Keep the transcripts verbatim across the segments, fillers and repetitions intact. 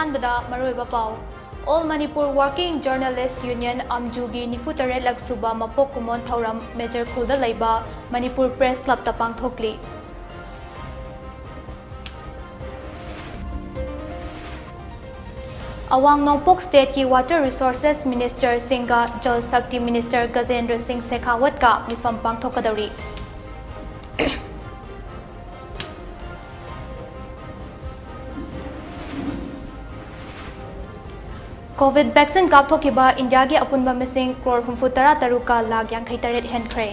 ꯑꯍꯥꯟꯕꯗ ꯃꯔꯨꯑꯣꯏꯕ ꯄꯥꯎ꯫ All Manipur Working Journalist Union ꯑꯝꯖꯨꯒꯤ ꯅꯤꯐꯨ ꯇꯔꯦꯠꯂꯛ ꯁꯨꯕ ꯃꯄꯣꯛ ꯀꯨꯝꯑꯣꯟ ꯊꯧꯔꯝ ꯃꯦꯖꯔ ꯈꯨꯜꯗ ꯂꯩꯕ ꯃꯅꯤꯄꯨꯔ ꯄ꯭ꯔꯦꯁ ꯀ꯭ꯂꯕꯇ ꯄꯥꯡꯊꯣꯛꯂꯤ꯫ ꯑꯋꯥꯡ ꯅꯣꯡꯄꯣꯛ ꯁ꯭ꯇꯦꯠꯀꯤ ꯋꯥꯇꯔ ꯔꯤꯁꯣꯔꯁꯦꯁ ꯃꯤꯅꯤꯁꯇꯔꯁꯤꯡꯒ ꯖꯜ ꯁꯛꯇꯤ ꯃꯤꯅꯤꯁꯇꯔ ꯒꯖꯦꯟꯗ꯭ꯔ ꯁꯤꯡ ꯁꯦꯈꯥꯋꯠꯀ ꯃꯤꯐꯝ ꯄꯥꯡꯊꯣꯛꯀꯗꯧꯔꯤ꯫ ꯀꯣꯚꯤꯗ ꯚꯦꯛꯁꯤꯟ ꯀꯥꯞꯊꯣꯛꯈꯤꯕ ꯏꯟꯗꯤꯌꯥꯒꯤ ꯑꯄꯨꯟꯕ ꯃꯁꯤꯡ ꯀ꯭ꯔꯣꯔ ꯍꯨꯝꯐꯨ ꯇꯔꯥ ꯇꯔꯨꯛꯀ ꯂꯥꯈ ꯌꯥꯡꯈꯩ ꯇꯔꯦꯠ ꯍꯦꯟꯈ꯭ꯔꯦ꯫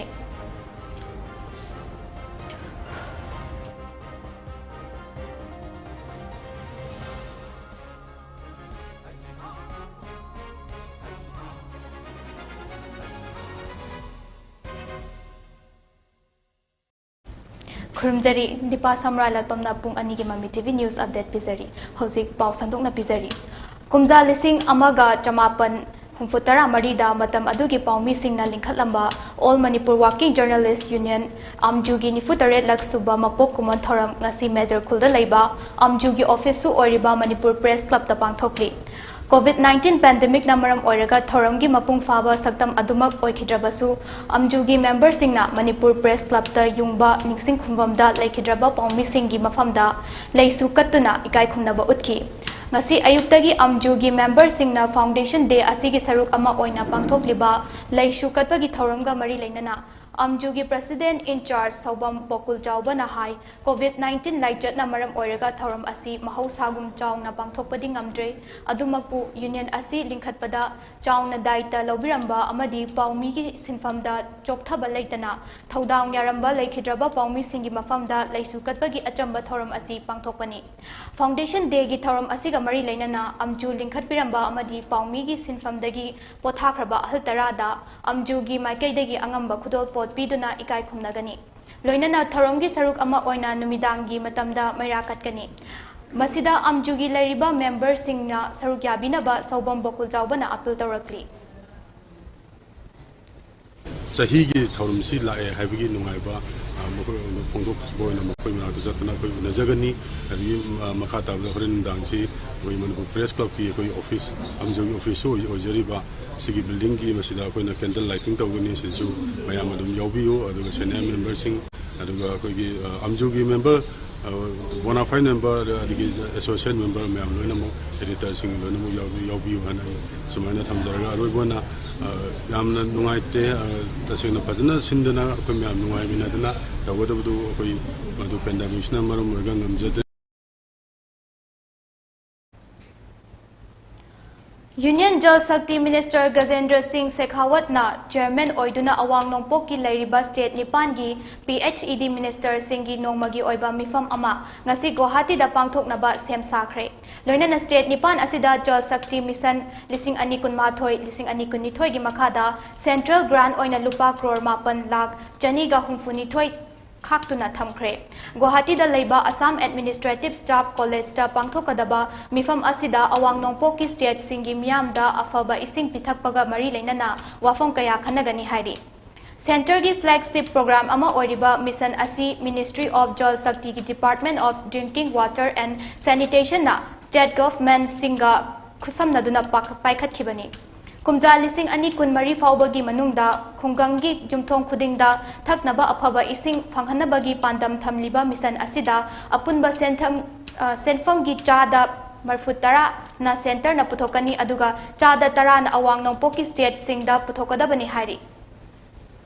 ꯈꯨꯔꯨꯝꯖꯔꯤ, ꯗꯤꯄꯥ ꯁꯝꯔꯥꯏ ꯂꯥꯠꯄꯝꯅ ꯄꯨꯡ ꯑꯅꯤꯒꯤ ꯃꯃꯤ ꯇꯤ ꯚꯤ ꯅ꯭ꯌꯨꯁ ꯑꯞꯗꯦꯠ ꯄꯤꯖꯔꯤ꯫ ꯍꯧꯖꯤꯛ ꯄꯥꯎ ꯁꯟꯗꯣꯛꯅ ꯄꯤꯖꯔꯤ꯫ ꯀꯨꯝꯖꯥ ꯂꯤꯁꯤꯡ ꯑꯃꯒ ꯆꯃꯥꯄꯟ ꯍꯨꯝꯐꯨ ꯇꯔꯥ ꯃꯔꯤꯗ ꯃꯇꯝ ꯑꯗꯨꯒꯤ ꯄꯥꯎꯃꯤꯁꯤꯡꯅ ꯂꯤꯡꯈꯠꯂꯝꯕ All Manipur Working Journalist Union, ꯑꯝꯖꯨꯒꯤ ꯅꯤꯐꯨ ꯇꯔꯦꯠꯂꯛ ꯁꯨꯕ ꯃꯄꯣꯛ ꯀꯨꯝꯑꯣꯟ ꯊꯧꯔꯝ ꯉꯁꯤ ꯃꯦꯖꯔ ꯈꯨꯜꯗ ꯂꯩꯕ ꯑꯝꯖꯨꯒꯤ ꯑꯣꯐꯤꯁꯁꯨ ꯑꯣꯏꯔꯤꯕ ꯃꯅꯤꯄꯨꯔ ꯄ꯭ꯔꯦꯁ ꯀ꯭ꯂꯕꯇ ꯄꯥꯡꯊꯣꯛꯂꯤ꯫ ꯀꯣꯚꯤꯗ ꯅꯥꯏꯟꯇꯤꯟ ꯄꯦꯟꯗꯦꯃꯤꯛꯅ ꯃꯔꯝ ꯑꯣꯏꯔꯒ ꯊꯧꯔꯝꯒꯤ ꯃꯄꯨꯡ ꯐꯥꯕ ꯁꯛꯇꯝ ꯑꯗꯨꯃꯛ ꯑꯣꯏꯈꯤꯗ꯭ꯔꯕꯁꯨ, ꯑꯝꯖꯨꯒꯤ ꯃꯦꯝꯕꯔꯁꯤꯡꯅ ꯃꯅꯤꯄꯨꯔ ꯄ꯭ꯔꯦꯁ ꯀ꯭ꯂꯕꯇ ꯌꯨꯡꯕ ꯅꯤꯡꯁꯤꯡ ꯈꯨꯝꯕꯝꯗ ꯂꯩꯈꯤꯗ꯭ꯔꯕ ꯄꯥꯎꯃꯤꯁꯤꯡꯒꯤ ꯃꯐꯝꯗ ꯂꯩꯁꯨ ꯀꯠꯇꯨꯅ ꯏꯀꯥꯏ ꯈꯨꯝꯅꯕ ꯎꯠꯈꯤ꯫ ꯉꯁꯤ ꯑꯌꯨꯛꯇꯒꯤ ꯑꯝꯖꯨꯒꯤ ꯃꯦꯝꯕꯔꯁꯤꯡꯅ ꯐꯥꯎꯟꯗꯦꯁꯟ ꯗꯦ ꯑꯁꯤꯒꯤ ꯁꯔꯨꯛ ꯑꯃ ꯑꯣꯏꯅ ꯄꯥꯡꯊꯣꯛꯂꯤꯕ ꯂꯩꯁꯨ ꯀꯠꯄꯒꯤ ꯊꯧꯔꯝꯒ ꯃꯔꯤ ꯂꯩꯅꯅ ꯑꯝꯖꯨꯒꯤ ꯄ꯭ꯔꯁꯤꯗꯦꯟꯠ ꯏꯟ ꯆꯥꯔꯖ ꯁꯥꯎꯕꯝ ꯄꯣꯀꯨꯜ ꯆꯥꯎꯕꯅ ꯍꯥꯏ, ꯀꯣꯚꯤꯗ ꯅꯥꯏꯟꯇꯤꯟ ꯂꯥꯏꯆꯠꯅ ꯃꯔꯝ ꯑꯣꯏꯔꯒ ꯊꯧꯔꯝ ꯑꯁꯤ ꯃꯍꯧꯁꯥꯒꯨꯝ ꯆꯥꯎꯅ ꯄꯥꯡꯊꯣꯛꯄꯗꯤ ꯉꯝꯗ꯭ꯔꯦ꯫ ꯑꯗꯨꯃꯛꯄꯨ ꯌꯨꯅꯤꯌꯟ ꯑꯁꯤ ꯂꯤꯡꯈꯠꯄꯗ ꯆꯥꯎꯅ ꯗꯥꯌꯤꯠꯇ ꯂꯧꯕꯤꯔꯝꯕ ꯑꯃꯗꯤ ꯄꯥꯎꯃꯤꯒꯤ ꯁꯤꯟꯐꯝꯗ ꯆꯣꯛꯊꯕ ꯂꯩꯇꯅ ꯊꯧꯗꯥꯡ ꯌꯥꯔꯝꯕ ꯂꯩꯈꯤꯗ꯭ꯔꯕ ꯄꯥꯎꯃꯤꯁꯤꯡꯒꯤ ꯃꯐꯝꯗ ꯂꯩꯁꯨ ꯀꯠꯄꯒꯤ ꯑꯆꯝꯕ ꯊꯧꯔꯝ ꯑꯁꯤ ꯄꯥꯡꯊꯣꯛꯄꯅꯤ꯫ ꯐꯥꯎꯟꯗꯦꯁꯟ ꯗꯦꯒꯤ ꯊꯧꯔꯝ ꯑꯁꯤꯒ ꯃꯔꯤ ꯂꯩꯅꯅ ꯑꯝꯖꯨ ꯂꯤꯡꯈꯠꯄꯤꯔꯝꯕ ꯑꯃꯗꯤ ꯄꯥꯎꯃꯤꯒꯤ ꯁꯤꯟꯐꯝꯗꯒꯤ ꯄꯣꯊꯥꯈ꯭ꯔꯕ ꯑꯍꯜ ꯇꯔꯥꯗ ꯑꯝꯖꯨꯒꯤ ꯃꯥꯏꯀꯩꯗꯒꯤ ꯑꯉꯝꯕ ꯈꯨꯗꯣꯜꯄꯣꯠ ꯄꯤꯗꯨꯅ ꯏꯀꯥꯏ ꯈꯨꯝꯅꯒꯅꯤ꯫ ꯂꯣꯏꯅꯅ ꯊꯧꯔꯝꯒꯤ ꯁꯔꯨꯛ ꯑꯃ ꯑꯣꯏꯅ ꯅꯨꯃꯤꯗꯥꯡꯒꯤ ꯃꯇꯝꯗ ꯃꯩꯔꯥ ꯀꯠꯀꯅꯤ꯫ ꯃꯁꯤꯗ ꯑꯝꯖꯨꯒꯤ ꯂꯩꯔꯤꯕ ꯃꯦꯝꯕꯔꯁꯤꯡꯅ ꯁꯔꯨꯛ ꯌꯥꯕꯤꯅꯕ ꯁꯥꯎꯕꯝ ꯕꯣꯀꯨꯜ ꯆꯥꯎꯕꯅ ꯑꯄꯤꯜ ꯇꯧꯔꯛꯂꯤ꯫ ꯆꯍꯤꯒꯤ ꯊꯧꯔꯝꯁꯤ ꯂꯥꯛꯑꯦ ꯍꯥꯏꯕꯒꯤ ꯅꯨꯡꯉꯥꯏꯕ ꯃꯈꯣꯏ ꯐꯣꯡꯗꯣꯛꯄ ꯑꯣꯏꯅ ꯃꯈꯣꯏ ꯃꯅꯥꯛꯇ ꯆꯠꯇꯅ ꯑꯩꯈꯣꯏ ꯎꯅꯖꯒꯅꯤ꯫ ꯑꯗꯒꯤ, ꯑ, ꯃꯈꯥ ꯇꯥꯕꯗ ꯍꯣꯔꯦꯟ ꯅꯨꯡꯗꯥꯡꯁꯤ ꯑꯩꯈꯣꯏ ꯃꯅꯤꯄꯨꯔ ꯄ꯭ꯔꯦꯁ ꯀ꯭ꯂꯕꯀꯤ ꯑꯩꯈꯣꯏ ꯑꯣꯐꯤꯁ, ꯑꯝꯖꯨꯒꯤ ꯑꯣꯐꯤꯁꯁꯨ ꯑꯣꯏ-, ꯑꯣꯏꯖꯔꯤꯕ ꯁꯤꯒꯤ ꯕꯤꯜꯗꯤꯡꯒꯤ ꯃꯁꯤꯗ ꯑꯩꯈꯣꯏꯅ ꯀꯦꯟꯗꯜ ꯂꯥꯏꯇꯤꯡ ꯇꯧꯒꯅꯤ꯫ ꯁꯤꯁꯨ ꯃꯌꯥꯝ ꯑꯗꯨꯝ ꯌꯥꯎꯕꯤꯌꯨ꯫ ꯑꯗꯨꯒ ꯁꯦꯅꯤꯌꯔ ꯃꯦꯝꯕꯔꯁꯤꯡ, ꯑꯗꯨꯒ ꯑꯩꯈꯣꯏꯒꯤ, ꯑ, ꯑꯝꯖꯨꯒꯤ ꯃꯦꯝꯕꯔ, ꯑ, ꯕꯣꯅꯥꯐꯥꯏ ꯃꯦꯝꯕꯔ, ꯑꯗꯒꯤ ꯑꯦꯁꯣꯁꯤꯌꯦꯠ ꯃꯦꯝꯕꯔ ꯃꯌꯥꯝ ꯂꯣꯏꯅꯃꯛ, ꯑꯦꯗꯤꯇꯔꯁꯤꯡ ꯂꯣꯏꯅꯃꯛ ꯌꯥꯎꯕꯤ-, ꯌꯥꯎꯕꯤꯌꯨ ꯍꯥꯏꯅ ꯑꯩ ꯁꯨꯃꯥꯏꯅ ꯊꯝꯖꯔꯒ, ꯑꯔꯣꯏꯕ ꯑꯣꯏꯅ, ꯑ, ꯌꯥꯝꯅ ꯅꯨꯡꯉꯥꯏꯇꯦ, ꯑ, ꯇꯁꯦꯡꯅ ꯐꯖꯅ ꯁꯤꯟꯗꯅ ꯑꯩꯈꯣꯏ ꯃꯌꯥꯝ ꯅꯨꯡꯉꯥꯏꯃꯤꯟꯅꯗꯅ ꯇꯧꯒꯗꯕꯗꯨ ꯑꯩꯈꯣꯏ ꯃꯗꯨ ꯄꯦꯟꯗꯦꯃꯤꯛꯁꯤꯅ ꯃꯔꯝ ꯑꯣꯏꯔꯒ ꯉꯝꯖꯗ꯭ꯔꯦ꯫ Union Jal Shakti Minister Gajendra Singh Shekhawatꯅ chairman ꯑꯣꯏꯗꯨꯅ ꯑꯋꯥꯡ ꯅꯣꯡꯄꯣꯛꯀꯤ ꯂꯩꯔꯤꯕ state ꯅꯤꯄꯥꯟꯒꯤ P H E D ministerꯁꯤꯡꯒꯤ ꯅꯣꯡꯃꯒꯤ ꯑꯣꯏꯕ ꯃꯤꯐꯝ ꯑꯃ ꯉꯁꯤ ꯒꯨꯋꯥꯍꯥꯇꯤꯗ ꯄꯥꯡꯊꯣꯛꯅꯕ ꯁꯦꯝ ꯁꯥꯈ꯭ꯔꯦ꯫ ꯂꯣꯏꯅꯅ state ꯅꯤꯄꯥꯟ ꯑꯁꯤꯗ Jal Shakti Mission ꯂꯤꯁꯤꯡ ꯑꯅꯤ ꯀꯨꯟꯃꯥꯊꯣꯏ, ꯂꯤꯁꯤꯡ ꯑꯅꯤ ꯀꯨꯟꯅꯤꯊꯣꯏꯒꯤ ꯃꯈꯥꯗ central grant ꯑꯣꯏꯅ ꯂꯨꯄꯥ ꯀ꯭ꯔꯣꯔ ꯃꯥꯄꯟ ꯂꯥꯈ ꯆꯅꯤꯒ ꯍꯨꯝꯐꯨꯅꯤꯊꯣꯏ ꯈꯥꯛꯇꯨꯅ ꯊꯝꯈ꯭ꯔꯦ꯫ ꯒꯨꯋꯥꯍꯥꯇꯤꯗ ꯂꯩꯕ Assam Administrative Staff Collegeꯇ ꯄꯥꯡꯊꯣꯛꯀꯗꯕ ꯃꯤꯐꯝ ꯑꯁꯤꯗ ꯑꯋꯥꯡ ꯅꯣꯡꯄꯣꯛꯀꯤ stateꯁꯤꯡꯒꯤ ꯃꯤꯌꯥꯝꯗ ꯑꯐꯕ ꯏꯁꯤꯡ ꯄꯤꯊꯛꯄꯒ ꯃꯔꯤ ꯂꯩꯅꯅ ꯋꯥꯐꯝ ꯀꯌꯥ ꯈꯟꯅꯒꯅꯤ ꯍꯥꯏꯔꯤ꯫ Centreꯒꯤ flagship program ꯑꯃ ꯑꯣꯏꯔꯤꯕ mission ꯑꯁꯤ Ministry of Jal Shaktiꯒꯤ Department of Drinking Water and Sanitationꯅ state governmentꯁꯤꯡꯒ ꯈꯨꯠꯁꯝꯅꯗꯨꯅ ꯄꯥꯛ-, ꯄꯥꯏꯈꯠꯈꯤꯕꯅꯤ꯫ ꯀꯨꯝꯖꯥ ꯂꯤꯁꯤꯡ ꯑꯅꯤ ꯀꯨꯟꯃꯔꯤ ꯐꯥꯎꯕꯒꯤ ꯃꯅꯨꯡꯗ ꯈꯨꯡꯒꯪꯒꯤ ꯌꯨꯝꯊꯣꯡ ꯈꯨꯗꯤꯡꯗ ꯊꯛꯅꯕ ꯑꯐꯕ ꯏꯁꯤꯡ ꯐꯪꯍꯟꯅꯕꯒꯤ ꯄꯥꯟꯗꯝ ꯊꯝꯂꯤꯕ mission ꯑꯁꯤꯗ ꯑꯄꯨꯟꯕ ꯁꯦꯟꯊꯝ-, ꯑ, ꯁꯦꯟꯐꯝꯒꯤ ꯆꯥꯗ ꯃꯔꯐꯨ ꯇꯔꯥꯅ centreꯅ ꯄꯨꯊꯣꯛꯀꯅꯤ, ꯑꯗꯨꯒ ꯆꯥꯗ ꯇꯔꯥꯅ ꯑꯋꯥꯡ ꯅꯣꯡꯄꯣꯛꯀꯤ stateꯁꯤꯡꯗ ꯄꯨꯊꯣꯛꯀꯗꯕꯅꯤ ꯍꯥꯏꯔꯤ꯫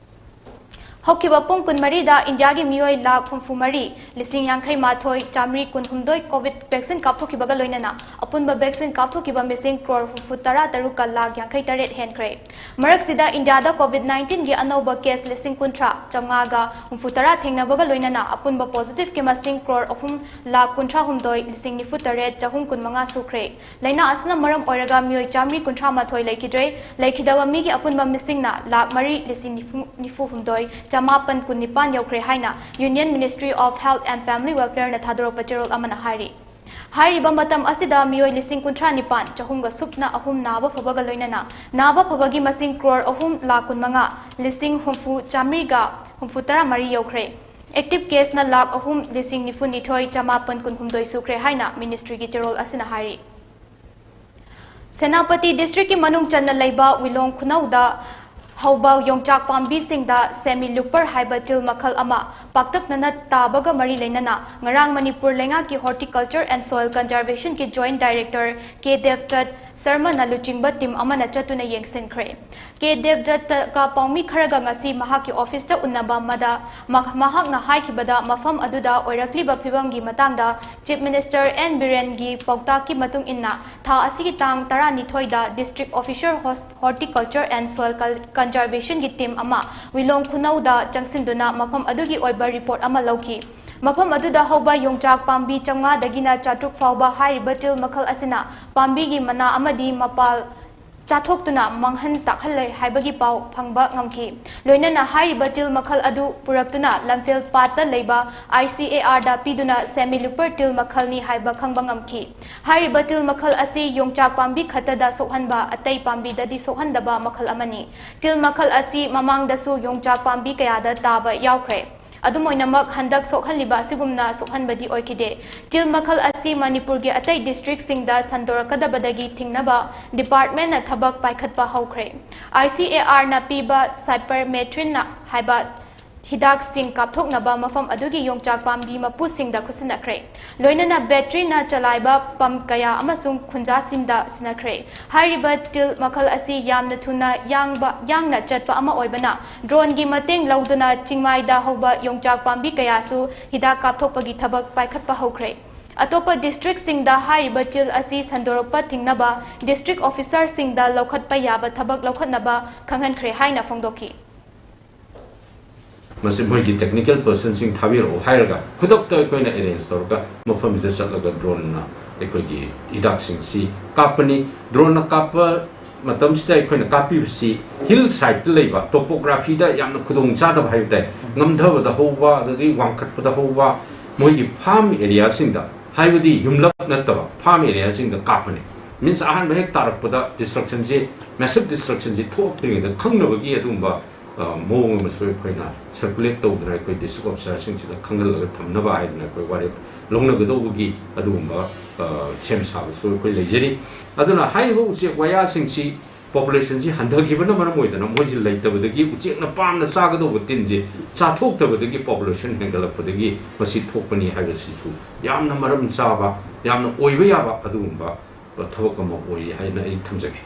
ꯍꯧꯈꯤꯕ ꯄꯨꯡ ꯀꯨꯟꯃꯔꯤꯗ ꯏꯟꯗꯤꯌꯥꯒꯤ ꯃꯤꯑꯣꯏ ꯂꯥꯈ ꯍꯨꯝꯐꯨ ꯃꯔꯤ, ꯂꯤꯁꯤꯡ ꯌꯥꯡꯈꯩ ꯃꯥꯊꯣꯏ, ꯆꯥꯃꯔꯤ ꯀꯨꯟꯍꯨꯝꯗꯣꯏ COVID vaccine ꯀꯥꯞꯊꯣꯛꯈꯤꯕꯒ ꯂꯣꯏꯅꯅ ꯑꯄꯨꯟꯕ vaccine ꯀꯥꯞꯊꯣꯛꯈꯤꯕ ꯃꯤꯁꯤꯡ ꯀ꯭ꯔꯣꯔ ꯍꯨꯝꯐꯨ ꯇꯔꯥ ꯇꯔꯨꯛꯀ ꯂꯥꯈ ꯌꯥꯡꯈꯩ ꯇꯔꯦꯠ ꯍꯦꯟꯈ꯭ꯔꯦ꯫ ꯃꯔꯛꯁꯤꯗ ꯏꯟꯗꯤꯌꯥꯗ COVID nineteenꯒꯤ ꯑꯅꯧꯕ case ꯂꯤꯁꯤꯡ ꯀꯨꯟꯊ꯭ꯔꯥ ꯆꯥꯝꯃꯉꯥꯒ ꯍꯨꯝꯐꯨ ꯇꯔꯥ ꯊꯦꯡꯅꯕꯒ ꯂꯣꯏꯅꯅ ꯑꯄꯨꯟꯕ positiveꯀꯤ ꯃꯁꯤꯡ ꯀ꯭ꯔꯣꯔ ꯑꯍꯨꯝ ꯂꯥꯈ ꯀꯨꯟꯊ꯭ꯔꯥ ꯍꯨꯝꯗꯣꯏ ꯂꯤꯁꯤꯡ ꯅꯤꯐꯨ ꯇꯔꯦꯠ ꯆꯍꯨꯝ ꯀꯨꯟ ꯃꯉꯥ ꯁꯨꯈ꯭ꯔꯦ꯫ ꯂꯥꯏꯅꯥ ꯑꯁꯤꯅ ꯃꯔꯝ ꯑꯣꯏꯔꯒ ꯃꯤꯑꯣꯏ ꯆꯥꯃꯔꯤ ꯀꯨꯟꯊ꯭ꯔꯥ ꯃꯥꯊꯣꯏ ꯂꯩꯈꯤꯗ꯭ꯔꯦ꯫ ꯂꯩꯈꯤꯗꯕ ꯃꯤꯒꯤ ꯑꯄꯨꯟꯕ ꯃꯤꯁꯤꯡꯅ ꯂꯥꯈ ꯃꯔꯤ ꯂꯤꯁꯤꯡ ꯅꯤꯐꯨ, ꯅꯤꯐꯨ ꯍꯨꯝꯗꯣꯏ ꯆꯃꯥꯄꯟ ꯀꯨꯟ ꯅꯤꯄꯥꯟ ꯌꯧꯈ꯭ꯔꯦ ꯍꯥꯏꯅ Union Ministry of Health and Family Welfareꯅ ꯊꯥꯗꯣꯔꯛꯄ ꯆꯦꯔꯣꯜ ꯑꯃꯅ ꯍꯥꯏꯔꯤ꯫ ꯍꯥꯏꯔꯤꯕ ꯃꯇꯝ ꯑꯁꯤꯗ ꯃꯤꯑꯣꯏ ꯂꯤꯁꯤꯡ ꯀꯨꯟꯊ꯭ꯔꯥ ꯅꯤꯄꯥꯟ ꯆꯍꯨꯝꯒ ꯁꯨꯞꯅ ꯑꯍꯨꯝ ꯅꯥꯕ ꯐꯕꯒ ꯂꯣꯏꯅꯅ ꯅꯥꯕ ꯐꯕꯒꯤ ꯃꯁꯤꯡ ꯀ꯭ꯔꯣꯔ ꯑꯍꯨꯝ ꯂꯥꯈ ꯀꯨꯟ ꯃꯉꯥ ꯂꯤꯁꯤꯡ ꯍꯨꯝꯐꯨ ꯆꯥꯃꯔꯤꯒ ꯍꯨꯝꯐꯨ ꯇꯔꯥ ꯃꯔꯤ ꯌꯧꯈ꯭ꯔꯦ꯫ ꯑꯦꯛꯇꯤꯚ ꯀꯦꯁꯅ ꯂꯥꯈ ꯑꯍꯨꯝ ꯂꯤꯁꯤꯡ ꯅꯤꯐꯨ ꯅꯤꯊꯣꯏ ꯆꯃꯥꯄꯟ ꯀꯨꯟꯍꯨꯝꯗꯣꯏ ꯁꯨꯈ꯭ꯔꯦ ꯍꯥꯏꯅ ꯃꯤꯅꯤꯁꯇ꯭ꯔꯤꯒꯤ ꯆꯦꯔꯣꯜ ꯑꯁꯤꯅ ꯍꯥꯏꯔꯤ꯫ ꯁꯦꯅꯥꯄꯇꯤ ꯗꯤꯁꯇ꯭ꯔꯤꯛꯀꯤ ꯃꯅꯨꯡ ꯆꯟꯅ ꯂꯩꯕ ꯋꯤꯂꯣꯡ ꯈꯨꯅꯧꯗ ꯍꯧꯕ ꯌꯣꯡꯆꯥꯛ ꯄꯥꯝꯕꯤꯁꯤꯡꯗ ꯁꯦꯃꯤ ꯂꯨꯄꯔ ꯍꯥꯏꯕ ꯇꯤꯜ ꯃꯈꯜ ꯑꯃ ꯄꯥꯛꯇꯛꯅꯅ ꯇꯥꯕꯒ ꯃꯔꯤ ꯂꯩꯅꯅ ꯉꯔꯥꯡ ꯃꯅꯤꯄꯨꯔ ꯂꯩꯉꯥꯛꯀꯤ Horticulture and Soil Conservationꯒꯤ Joint Director ꯀꯦ ꯗꯦꯕꯗꯠ ꯁꯔꯃꯅ ꯂꯨꯆꯤꯡꯕ ꯇꯤꯝ ꯑꯃꯅ ꯆꯠꯇꯨꯅ ꯌꯦꯡꯁꯤꯟꯈ꯭ꯔꯦ꯫ ꯀꯦ ꯗꯦꯕꯗꯠꯇꯒ ꯄꯥꯎꯃꯤ ꯈꯔꯒ ꯉꯁꯤ ꯃꯍꯥꯛꯀꯤ ꯑꯣꯐꯤꯁꯇ ꯎꯅꯕ ꯑꯃꯗ ꯃꯍ-, ꯃꯍꯥꯛꯅ ꯍꯥꯏꯈꯤꯕꯗ ꯃꯐꯝ ꯑꯗꯨꯗ ꯑꯣꯏꯔꯛꯂꯤꯕ ꯐꯤꯕꯝꯒꯤ ꯃꯇꯥꯡꯗ Chief Minister ꯑꯦꯟ ꯕꯤꯔꯦꯟꯒꯤ ꯄꯥꯎꯇꯥꯛꯀꯤ ꯃꯇꯨꯡ ꯏꯟꯅ ꯊꯥ ꯑꯁꯤꯒꯤ ꯇꯥꯡ ꯇꯔꯥꯅꯤꯊꯣꯏꯗ District Officer Hos-, Horticulture and Soil Cul-, Conservationꯒꯤ ꯇꯤꯝ ꯑꯃ ꯋꯤꯂꯣꯡ ꯈꯨꯅꯧꯗ ꯆꯪꯁꯤꯟꯗꯨꯅ ꯃꯐꯝ ꯑꯗꯨꯒꯤ ꯑꯣꯏꯕ ꯔꯤꯄꯣꯔꯠ ꯑꯃ ꯂꯧꯈꯤ꯫ ꯃꯐꯝ ꯑꯗꯨꯗ ꯍꯧꯕ ꯌꯣꯡꯆꯥꯛ ꯄꯥꯝꯕꯤ ꯆꯥꯝꯃꯉꯥꯗꯒꯤꯅ ꯆꯥꯇ꯭ꯔꯨꯛ ꯐꯥꯎꯕ ꯍꯥꯏꯔꯤꯕ ꯇꯤꯜ ꯃꯈꯜ ꯑꯁꯤꯅ ꯄꯥꯝꯕꯤꯒꯤ ꯃꯅꯥ ꯑꯃꯗꯤ ꯃꯄꯥꯜ ꯆꯥꯊꯣꯛꯇꯨꯅ ꯃꯥꯡꯍꯟ ꯇꯥꯛꯍꯜꯂꯦ ꯍꯥꯏꯕꯒꯤ ꯄꯥꯎ ꯐꯪꯕ ꯉꯝꯈꯤ꯫ ꯂꯣꯏꯅꯅ ꯍꯥꯏꯔꯤꯕ ꯇꯤꯜ ꯃꯈꯜ ꯑꯗꯨ ꯄꯨꯔꯛꯇꯨꯅ ꯂꯝꯐꯦꯜ ꯄꯥꯠꯇ ꯂꯩꯕ I C A Rꯗ ꯄꯤꯗꯨꯅ ꯁꯦꯃꯤ ꯂꯨꯄꯔ ꯇꯤꯜ ꯃꯈꯜꯅꯤ ꯍꯥꯏꯕ ꯈꯪꯕ ꯉꯝꯈꯤ꯫ ꯍꯥꯏꯔꯤꯕ ꯇꯤꯜ ꯃꯈꯜ ꯑꯁꯤ ꯌꯣꯡꯆꯥꯛ ꯄꯥꯝꯕꯤ ꯈꯛꯇꯗ ꯁꯣꯛꯍꯟꯕ, ꯑꯇꯩ ꯄꯥꯝꯕꯤꯗꯗꯤ ꯁꯣꯛꯍꯟꯗꯕ ꯃꯈꯜ ꯑꯃꯅꯤ꯫ ꯇꯤꯜ ꯃꯈꯜ ꯑꯁꯤ ꯃꯃꯥꯡꯗꯁꯨ ꯌꯣꯡꯆꯥꯛ ꯄꯥꯝꯕꯤ ꯀꯌꯥꯗ ꯇꯥꯕ ꯌꯥꯎꯈ꯭ꯔꯦ꯫ ꯑꯗꯨꯝ ꯑꯣꯏꯅꯃꯛ, ꯍꯟꯗꯛ ꯁꯣꯛꯍꯜꯂꯤꯕ ꯑꯁꯤꯒꯨꯝꯅ ꯁꯣꯛꯍꯟꯕꯗꯤ ꯑꯣꯏꯈꯤꯗꯦ꯫ ꯇꯤꯜ ꯃꯈꯜ ꯑꯁꯤ ꯃꯅꯤꯄꯨꯔꯒꯤ ꯑꯇꯩ ꯗꯤꯁꯇ꯭ꯔꯤꯛꯁꯤꯡꯗ ꯁꯟꯗꯣꯔꯛꯀꯗꯕꯗꯒꯤ ꯊꯤꯡꯅꯕ ꯗꯤꯄꯥꯔꯠꯃꯦꯟꯅ ꯊꯕꯛ ꯄꯥꯏꯈꯠꯄ ꯍꯧꯈ꯭ꯔꯦ꯫ I C A Rꯅ ꯄꯤꯕ ꯁꯥꯏꯄꯔꯃꯦꯊ꯭ꯔꯤꯟ ꯍꯥꯏꯕ ꯍꯤꯗꯥꯛꯁꯤꯡ ꯀꯥꯞꯊꯣꯛꯅꯕ ꯃꯐꯝ ꯑꯗꯨꯒꯤ ꯌꯣꯡꯆꯥꯛ ꯄꯥꯝꯕꯤ ꯃꯄꯨꯁꯤꯡꯗ ꯈꯨꯠꯁꯤꯟꯅꯈ꯭ꯔꯦ꯫ ꯂꯣꯏꯅꯅ ꯕꯦꯇ꯭ꯔꯤꯅ ꯆꯂꯥꯏꯕ ꯄꯝꯞ ꯀꯌꯥ ꯑꯃꯁꯨꯡ ꯈꯨꯟꯖꯥꯁꯤꯡꯗ ꯁꯤꯟꯅꯈ꯭ꯔꯦ꯫ ꯍꯥꯏꯔꯤꯕ ꯇꯤꯜ ꯃꯈꯜ ꯑꯁꯤ ꯌꯥꯝꯅ ꯊꯨꯅ ꯌꯥꯡꯕ, ꯌꯥꯡꯅ ꯆꯠꯄ ꯑꯃ ꯑꯣꯏꯕꯅ, ꯗ꯭ꯔꯣꯟꯒꯤ ꯃꯇꯦꯡ ꯂꯧꯗꯨꯅ ꯆꯤꯡꯃꯥꯏꯗ ꯍꯧꯕ ꯌꯣꯡꯆꯥꯛ ꯄꯥꯝꯕꯤ ꯀꯌꯥꯁꯨ ꯍꯤꯗꯥꯛ ꯀꯥꯞꯊꯣꯛꯄꯒꯤ ꯊꯕꯛ ꯄꯥꯏꯈꯠꯄ ꯍꯧꯈ꯭ꯔꯦ꯫ ꯑꯇꯣꯞꯄ ꯗꯤꯁꯇ꯭ꯔꯤꯛꯁꯤꯡꯗ ꯍꯥꯏꯔꯤꯕ ꯇꯤꯜ ꯑꯁꯤ ꯁꯟꯗꯣꯔꯛꯄ ꯊꯤꯡꯅꯕ ꯗꯤꯁꯇ꯭ꯔꯤꯛ ꯑꯣꯐꯤꯁꯔꯁꯤꯡꯗ ꯂꯧꯈꯠꯄ ꯌꯥꯕ ꯊꯕꯛ ꯂꯧꯈꯠꯅꯕ ꯈꯪꯍꯟꯈ꯭ꯔꯦ ꯍꯥꯏꯅ ꯐꯣꯡꯗꯣꯛꯈꯤ꯫ ꯃꯁꯤ ꯃꯣꯏꯒꯤ ꯇꯦꯛꯅꯤꯀꯦꯜ ꯄꯔꯁꯟꯁꯤꯡ ꯊꯥꯕꯤꯔꯛꯑꯣ ꯍꯥꯏꯔꯒ, ꯈꯨꯗꯛꯇ ꯑꯩꯈꯣꯏꯅ ꯑꯦꯔꯦꯟꯖ ꯇꯧꯔꯒ ꯃꯐꯝꯁꯤꯗ ꯆꯠꯂꯒ ꯗ꯭ꯔꯣꯟꯅ ꯑꯩꯈꯣꯏꯒꯤ ꯍꯤꯗꯥꯛꯁꯤꯡꯁꯤ ꯀꯥꯞꯄꯅꯤ꯫ ꯗ꯭ꯔꯣꯟꯅ ꯀꯥꯞꯄ ꯃꯇꯝꯁꯤꯗ ꯑꯩꯈꯣꯏꯅ ꯀꯥꯞꯄꯤꯕꯁꯤ ꯍꯤꯜ ꯁꯥꯏꯠꯇ ꯂꯩꯕ, ꯇꯣꯄꯣꯒ꯭ꯔꯥꯐꯤꯗ ꯌꯥꯝꯅ ꯈꯨꯗꯣꯡ ꯆꯥꯗꯕ ꯍꯥꯏꯕ ꯇꯥꯏ, ꯉꯝꯊꯕꯗ ꯍꯧꯕ, ꯑꯗꯒꯤ ꯋꯥꯡꯈꯠꯄꯗ ꯍꯧꯕ, ꯃꯣꯏꯒꯤ ꯐꯥꯔꯝ ꯑꯦꯔꯤꯌꯥꯁꯤꯡꯗ, ꯍꯥꯏꯕꯗꯤ ꯌꯨꯝꯂꯛ ꯅꯠꯇꯕ ꯐꯥꯔꯝ ꯑꯦꯔꯤꯌꯥꯁꯤꯡꯗ ꯀꯥꯞꯄꯅꯤ꯫ ꯃꯤꯟꯁ, ꯑꯍꯥꯟꯕ ꯍꯦꯛ ꯇꯥꯔꯛꯄꯗ ꯗꯤꯁꯇ꯭ꯔꯛꯁꯟꯁꯤ, ꯃꯦꯁꯤꯞ ꯗꯤꯁꯇ꯭ꯔꯛꯁꯟꯁꯤ ꯊꯣꯛꯇ꯭ꯔꯤꯉꯩꯗ ꯈꯪꯅꯕꯒꯤ ꯑꯗꯨꯒꯨꯝꯕ ꯃꯑꯣꯡ ꯑꯃꯁꯨ ꯑꯩꯈꯣꯏꯅ ꯁꯔꯀꯨꯂꯦꯠ ꯇꯧꯗꯅ ꯑꯩꯈꯣꯏ ꯗꯤꯁꯇ꯭ꯔꯤꯛ ꯑꯣꯐꯤꯁꯥꯔꯁꯤꯡꯁꯤꯗ ꯈꯪꯍꯜꯂꯒ ꯊꯝꯅꯕ ꯍꯥꯏꯗꯅ ꯑꯩꯈꯣꯏ ꯋꯥꯔꯦꯞ ꯂꯧꯅꯒꯗꯧꯕꯒꯤ ꯑꯗꯨꯒꯨꯝꯕ ꯁꯦꯝ ꯁꯥꯕꯁꯨ ꯑꯩꯈꯣꯏ ꯂꯩꯖꯔꯤ꯫ ꯑꯗꯨꯅ ꯍꯥꯏꯔꯤꯕ ꯎꯆꯦꯛ ꯋꯥꯌꯥꯁꯤꯡꯁꯤ ꯄꯣꯄꯨꯂꯦꯁꯟꯁꯤ ꯍꯟꯊꯈꯤꯕꯅ ꯃꯔꯝ ꯑꯣꯏꯗꯅ ꯃꯣꯏꯁꯤ ꯂꯩꯇꯕꯗꯒꯤ, ꯎꯆꯦꯛꯅ ꯄꯥꯝꯅ ꯆꯥꯒꯗꯧꯕ ꯇꯤꯟꯁꯤ ꯆꯥꯊꯣꯛꯇꯕꯗꯒꯤ ꯄꯣꯄꯨꯂꯦꯁꯟ ꯍꯦꯟꯒꯠꯂꯛꯄꯗꯒꯤ ꯃꯁꯤ ꯊꯣꯛꯄꯅꯤ ꯍꯥꯏꯕꯁꯤꯁꯨ ꯌꯥꯝꯅ ꯃꯔꯝ ꯆꯥꯕ, ꯌꯥꯝꯅ ꯑꯣꯏꯕ ꯌꯥꯕ ꯑꯗꯨꯒꯨꯝꯕ ꯊꯕꯛ ꯑꯃ ꯑꯣꯏ ꯍꯥꯏꯅ ꯑꯩ ꯊꯝꯖꯒꯦ꯫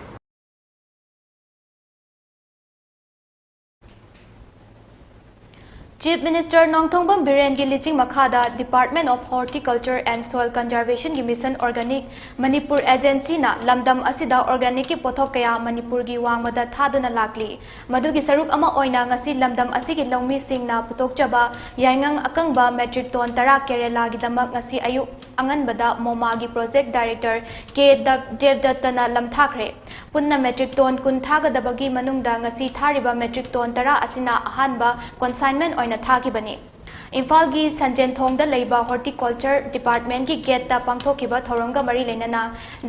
ꯆꯤꯐ ꯃꯤꯅꯤꯁꯇꯔ ꯅꯣꯡꯊꯣꯡꯕꯝ ꯕꯤꯔꯦꯟꯒꯤ ꯂꯤꯆꯤꯡ ꯃꯈꯥꯗ Department of Horticulture and Soil Conservationꯒꯤ Mission Organic Manipur ꯑꯦꯖꯦꯟꯁꯤꯅ ꯂꯝꯗꯝ ꯑꯁꯤꯗ organicꯀꯤ ꯄꯣꯠꯊꯣꯛ ꯀꯌꯥ ꯃꯅꯤꯄꯨꯔꯒꯤ ꯋꯥꯡꯃꯗ ꯊꯥꯗꯨꯅ ꯂꯥꯛꯂꯤ꯫ ꯃꯗꯨꯒꯤ ꯁꯔꯨꯛ ꯑꯃ ꯑꯣꯏꯅ ꯉꯁꯤ ꯂꯝꯗꯝ ꯑꯁꯤꯒꯤ ꯂꯧꯃꯤꯁꯤꯡꯅ ꯄꯨꯊꯣꯛꯆꯕ ꯌꯥꯏꯉꯪ ꯑꯀꯪꯕ metric ton ꯇꯔꯥ ꯀꯦꯔꯦꯂꯥꯒꯤꯗꯃꯛ ꯉꯁꯤ ꯑꯌꯨꯛ ꯑꯉꯟꯕꯗ ꯃꯣꯃꯥꯒꯤ project director ꯀꯦ ꯗꯦꯕꯗꯠꯇꯅ ꯂꯝꯊꯥꯈ꯭ꯔꯦ꯫ ꯄꯨꯟꯅ metric ton ꯀꯨꯟ ꯊꯥꯒꯗꯕꯒꯤ ꯃꯅꯨꯡꯗ ꯉꯁꯤ ꯊꯥꯔꯤꯕ metric ton ꯇꯔꯥ ꯑꯁꯤꯅ ꯑꯍꯥꯟꯕ consignment ꯑꯣꯏꯅ ꯊꯥꯈꯤꯕꯅꯤ꯫ ꯏꯝꯐꯥꯜꯒꯤ ꯁꯟꯖꯦꯟꯊꯣꯡꯗ ꯂꯩꯕ Horticulture Departmentꯀꯤ gateꯇ ꯄꯥꯡꯊꯣꯛꯈꯤꯕ ꯊꯧꯔꯝꯒ ꯃꯔꯤ ꯂꯩꯅꯅ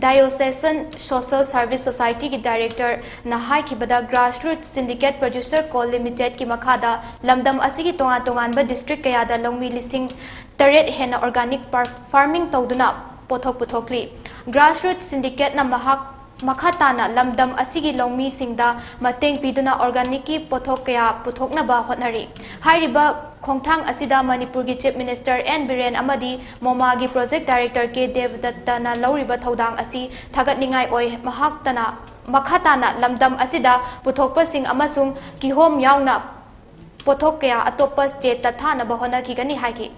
Diocesan Social Service Societyꯒꯤ directorꯅ ꯍꯥꯏꯈꯤꯕꯗ, Grassroots Syndicate Producer Co Limitedꯀꯤ ꯃꯈꯥꯗ ꯂꯝꯗꯝ ꯑꯁꯤꯒꯤ ꯇꯣꯉꯥꯟ ꯇꯣꯉꯥꯟꯕ district ꯀꯌꯥꯗ ꯂꯧꯃꯤ ꯂꯤꯁꯤꯡ ꯇꯔꯦꯠ ꯍꯦꯟꯅ organic farming ꯇꯧꯗꯨꯅ ꯄꯣꯠꯊꯣꯛ ꯄꯨꯊꯣꯛꯂꯤ꯫ Grassroots Syndicateꯅ ꯃꯍꯥꯛ ꯃꯈꯥ ꯇꯥꯅ ꯂꯝꯗꯝ ꯑꯁꯤꯒꯤ ꯂꯧꯃꯤꯁꯤꯡꯗ ꯃꯇꯦꯡ ꯄꯤꯗꯨꯅ organicꯀꯤ ꯄꯣꯠꯊꯣꯛ ꯀꯌꯥ ꯄꯨꯊꯣꯛꯅꯕ ꯍꯣꯠꯅꯔꯤ꯫ ꯍꯥꯏꯔꯤꯕ ꯈꯣꯡꯊꯥꯡ ꯑꯁꯤꯗ ꯃꯅꯤꯄꯨꯔꯒꯤ Chief Minister N ꯕꯤꯔꯦꯟ ꯑꯃꯗꯤ ꯃꯣꯃꯥꯒꯤ project director ꯀꯦ ꯗꯦꯕꯗꯠꯇꯅ ꯂꯧꯔꯤꯕ ꯊꯧꯗꯥꯡ ꯑꯁꯤ ꯊꯥꯒꯠꯅꯤꯡꯉꯥꯏ ꯑꯣꯏ꯫ ꯃꯍꯥꯛꯇꯅ ꯃꯈꯥ ꯇꯥꯅ ꯂꯝꯗꯝ ꯑꯁꯤꯗ ꯄꯨꯊꯣꯛꯄꯁꯤꯡ ꯑꯃꯁꯨꯡ ꯀꯤꯍꯣꯝ ꯌꯥꯎꯅ ꯄꯣꯠꯊꯣꯛ ꯀꯌꯥ ꯑꯇꯣꯞꯄ stateꯇ ꯊꯥꯅꯕ ꯍꯣꯠꯅꯈꯤꯒꯅꯤ ꯍꯥꯏꯈꯤ꯫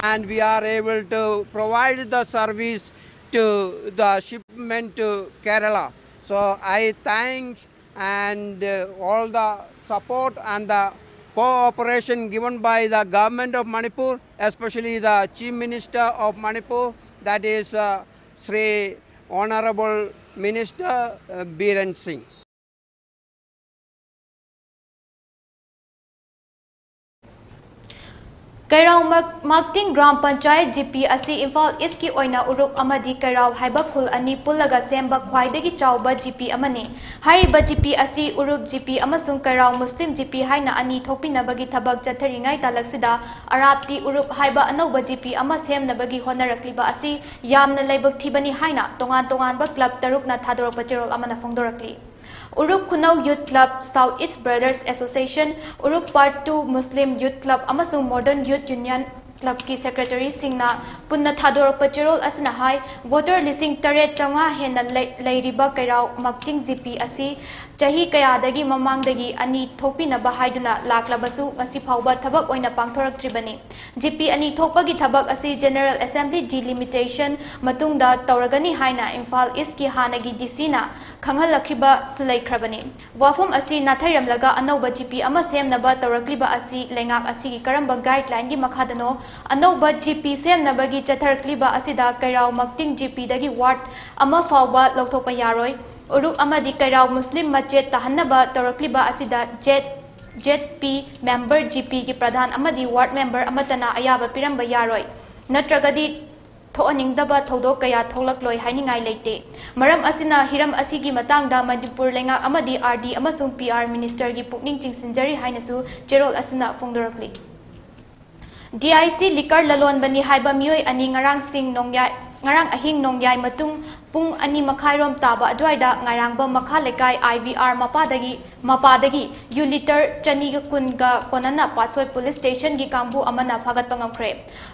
And we are able to provide the service to the shipment to Kerala. So I thank and uh, all the support and the cooperation given by the government of Manipur, especially the Chief Minister of Manipur, that is uh, Sri Honorable Minister uh, Biren Singh. ꯀꯩꯔꯥꯎ ꯃꯥꯛ-, ꯃꯥꯛꯇꯤꯡ gram panchayat GP ꯑꯁꯤ ꯏꯝꯐꯥꯜ ꯏꯁꯀꯤ ꯑꯣꯏꯅ ꯎꯔꯨꯞ ꯑꯃꯗꯤ ꯀꯩꯔꯥꯎ ꯍꯥꯏꯕ ꯈꯨꯜ ꯑꯅꯤ ꯄꯨꯜꯂꯒ ꯁꯦꯝꯕ ꯈ꯭ꯋꯥꯏꯗꯒꯤ ꯆꯥꯎꯕ ꯖꯤꯄꯤ ꯑꯃꯅꯤ꯫ ꯍꯥꯏꯔꯤꯕ ꯖꯤꯄꯤ ꯑꯁꯤ ꯎꯔꯨꯞ ꯖꯤꯄꯤ ꯑꯃꯁꯨꯡ ꯀꯩꯔꯥꯎ ꯃꯨꯁꯂꯤꯝ ꯖꯤꯄꯤ ꯍꯥꯏꯅ ꯑꯅꯤ ꯊꯣꯛꯄꯤꯅꯕꯒꯤ ꯊꯕꯛ ꯆꯠꯊꯔꯤꯉꯩ ꯇꯥꯂꯛꯁꯤꯗ ꯑꯔꯥꯞꯇꯤ ꯎꯔꯨꯞ ꯍꯥꯏꯕ ꯑꯅꯧꯕ ꯖꯤꯄꯤ ꯑꯃ ꯁꯦꯝꯅꯕꯒꯤ ꯍꯣꯠꯅꯔꯛꯂꯤꯕ ꯑꯁꯤ ꯌꯥꯝꯅ ꯂꯥꯏꯕꯛ ꯊꯤꯕꯅꯤ ꯍꯥꯏꯅ ꯇꯣꯉꯥꯟ ꯇꯣꯉꯥꯟꯕ ꯀ꯭ꯂꯕ ꯇꯔꯨꯛꯅ ꯊꯥꯗꯣꯔꯛꯄ ꯆꯦꯔꯣꯜ ꯑꯃꯅ ꯐꯣꯡꯗꯣꯔꯛꯂꯤ꯫ ꯎꯔꯨꯞ ꯈꯨꯅꯧ ꯌꯨꯠ ꯀ꯭ꯂꯕ, ꯁꯥꯎꯠ ꯏꯁ ꯕ꯭ꯔꯗꯔꯁ ꯑꯦꯁꯣꯁꯤꯌꯦꯁꯟ, ꯎꯔꯨꯞ ꯄꯥꯔꯠ ꯇꯨ ꯃꯨꯁꯂꯤꯝ ꯌꯨꯠ ꯀ꯭ꯂꯕ ꯑꯃꯁꯨꯡ ꯃꯣꯗꯔꯟ ꯌꯨꯠ ꯌꯨꯅꯤꯌꯟ ꯀ꯭ꯂꯕꯀꯤ ꯁꯦꯀ꯭ꯔꯦꯇꯔꯤꯁꯤꯡꯅ ꯄꯨꯟꯅ ꯊꯥꯗꯣꯔꯛꯄ ꯆꯦꯔꯣꯜ ꯑꯁꯤꯅ ꯍꯥꯏ, ꯚꯣꯇꯔ ꯂꯤꯁꯤꯡ ꯇꯔꯦꯠ ꯆꯥꯝꯃꯉꯥ ꯍꯦꯟꯅ ꯂꯩ-, ꯂꯩꯔꯤꯕ ꯀꯩꯔꯥꯎ ꯃꯥꯛꯇꯤꯡ ꯖꯤꯄꯤ ꯑꯁꯤ ꯆꯍꯤ ꯀꯌꯥꯗꯒꯤ ꯃꯃꯥꯡꯗꯒꯤ ꯑꯅꯤ ꯊꯣꯛꯄꯤꯅꯕ ꯍꯥꯏꯗꯨꯅ ꯂꯥꯛꯂꯕꯁꯨ ꯉꯁꯤ ꯐꯥꯎꯕ ꯊꯕꯛ ꯑꯣꯏꯅ ꯄꯥꯡꯊꯣꯔꯛꯇ꯭ꯔꯤꯕꯅꯤ꯫ ꯖꯤꯄꯤ ꯑꯅꯤ ꯊꯣꯛꯄꯒꯤ ꯊꯕꯛ ꯑꯁꯤ ꯖꯦꯅꯔꯦꯜ ꯑꯦꯁꯦꯝꯕ꯭ꯂꯤ ꯗꯤꯂꯤꯃꯤꯇꯦꯁꯟ ꯃꯇꯨꯡꯗ ꯇꯧꯔꯒꯅꯤ ꯍꯥꯏꯅ ꯏꯝꯐꯥꯜ ꯏꯁꯀꯤ ꯍꯥꯟꯅꯒꯤ ꯗꯤ ꯁꯤꯅ ꯈꯪꯍꯜꯂꯛꯈꯤꯕꯁꯨ ꯂꯩꯈ꯭ꯔꯕꯅꯤ꯫ ꯋꯥꯐꯝ ꯑꯁꯤ ꯅꯥꯊꯩꯔꯝꯂꯒ ꯑꯅꯧꯕ ꯖꯤꯄꯤ ꯑꯃ ꯁꯦꯝꯅꯕ ꯇꯧꯔꯛꯂꯤꯕ ꯑꯁꯤ ꯂꯩꯉꯥꯛ ꯑꯁꯤꯒꯤ ꯀꯔꯝꯕ ꯒꯥꯏꯗꯂꯥꯏꯟꯒꯤ ꯃꯈꯥꯗꯅꯣ? ꯑꯅꯧꯕ ꯖꯤꯄꯤ ꯁꯦꯝꯅꯕꯒꯤ ꯆꯠꯊꯔꯛꯂꯤꯕ ꯑꯁꯤꯗ ꯀꯩꯔꯥꯎ ꯃꯥꯛꯇꯤꯡ ꯖꯤꯄꯤꯗꯒꯤ ꯋꯥꯔꯗ ꯑꯃ ꯐꯥꯎꯕ ꯂꯧꯊꯣꯛꯄ ꯌꯥꯔꯣꯏ꯫ ꯎꯔꯨꯞ ꯑꯃꯗꯤ ꯀꯩꯔꯥꯎ ꯃꯨꯁꯂꯤꯝ ꯃꯆꯦꯠ ꯇꯥꯍꯟꯅꯕ ꯇꯧꯔꯛꯂꯤꯕ ꯑꯁꯤꯗ ꯖꯦꯠ, ꯖꯦꯠ ꯄꯤ ꯃꯦꯝꯕꯔ, ꯖꯤꯄꯤꯒꯤ ꯄ꯭ꯔꯙꯥꯟ ꯑꯃꯗꯤ ꯋꯥꯔꯗ ꯃꯦꯝꯕꯔ ꯑꯃꯠꯇꯅ ꯑꯌꯥꯕ ꯄꯤꯔꯝꯕ ꯌꯥꯔꯣꯏ꯫ ꯅꯠꯇ꯭ꯔꯒꯗꯤ ꯊꯣꯛꯍꯟꯅꯤꯡꯗꯕ ꯊꯧꯗꯣꯛ ꯀꯌꯥ ꯊꯣꯛꯂꯛꯂꯣꯏ ꯍꯥꯏꯅꯤꯡꯉꯥꯏ ꯂꯩꯇꯦ꯫ ꯃꯔꯝ ꯑꯁꯤꯅ ꯍꯤꯔꯝ ꯑꯁꯤꯒꯤ ꯃꯇꯥꯡꯗ ꯃꯅꯤꯄꯨꯔ ꯂꯩꯉꯥꯛ ꯑꯃꯗꯤ ꯑꯥꯔ ꯗꯤ ꯑꯃꯁꯨꯡ ꯄꯤ ꯑꯥꯔ ꯃꯤꯅꯤꯁꯇꯔꯒꯤ ꯄꯨꯛꯅꯤꯡ ꯆꯤꯡꯁꯤꯟꯖꯔꯤ ꯍꯥꯏꯅꯁꯨ ꯆꯦꯔꯣꯜ ꯑꯁꯤꯅ ꯐꯣꯡꯗꯣꯔꯛꯂꯤ꯫ ꯗꯤ ꯑꯥꯏ ꯁꯤ ꯂꯤꯀꯔ ꯂꯂꯣꯟꯕꯅꯤ ꯍꯥꯏꯕ ꯃꯤꯑꯣꯏ ꯑꯅꯤ ꯉꯔꯥꯡꯁꯤꯡ ꯅꯣꯡꯌꯥꯏ-, ꯉꯔꯥꯡ ꯑꯍꯤꯡ ꯅꯣꯡꯌꯥꯏ ꯃꯇꯨꯡ ꯄꯨꯡ ꯑꯅꯤ ꯃꯈꯥꯏꯔꯣꯝ ꯇꯥꯕ ꯑꯗꯨꯋꯥꯏꯗ ꯉꯥꯏꯔꯥꯡꯕꯝ ꯃꯈꯥ ꯂꯩꯀꯥꯏ ꯑꯥꯏ ꯕꯤ ꯑꯥꯔ ꯃꯄꯥꯗꯒꯤ, ꯃꯄꯥꯗꯒꯤ ꯌꯨ ꯂꯤꯇꯔ ꯆꯅꯤꯒ ꯀꯨꯟꯒ ꯀꯣꯟꯅꯅ ꯄꯥꯠꯁꯣꯏ ꯄꯨꯂꯤꯁ ꯁ꯭ꯇꯦꯁꯟꯒꯤ ꯀꯥꯡꯕꯨ ꯑꯃꯅ ꯐꯥꯒꯠꯄ ꯉꯝꯈ꯭ꯔꯦ꯫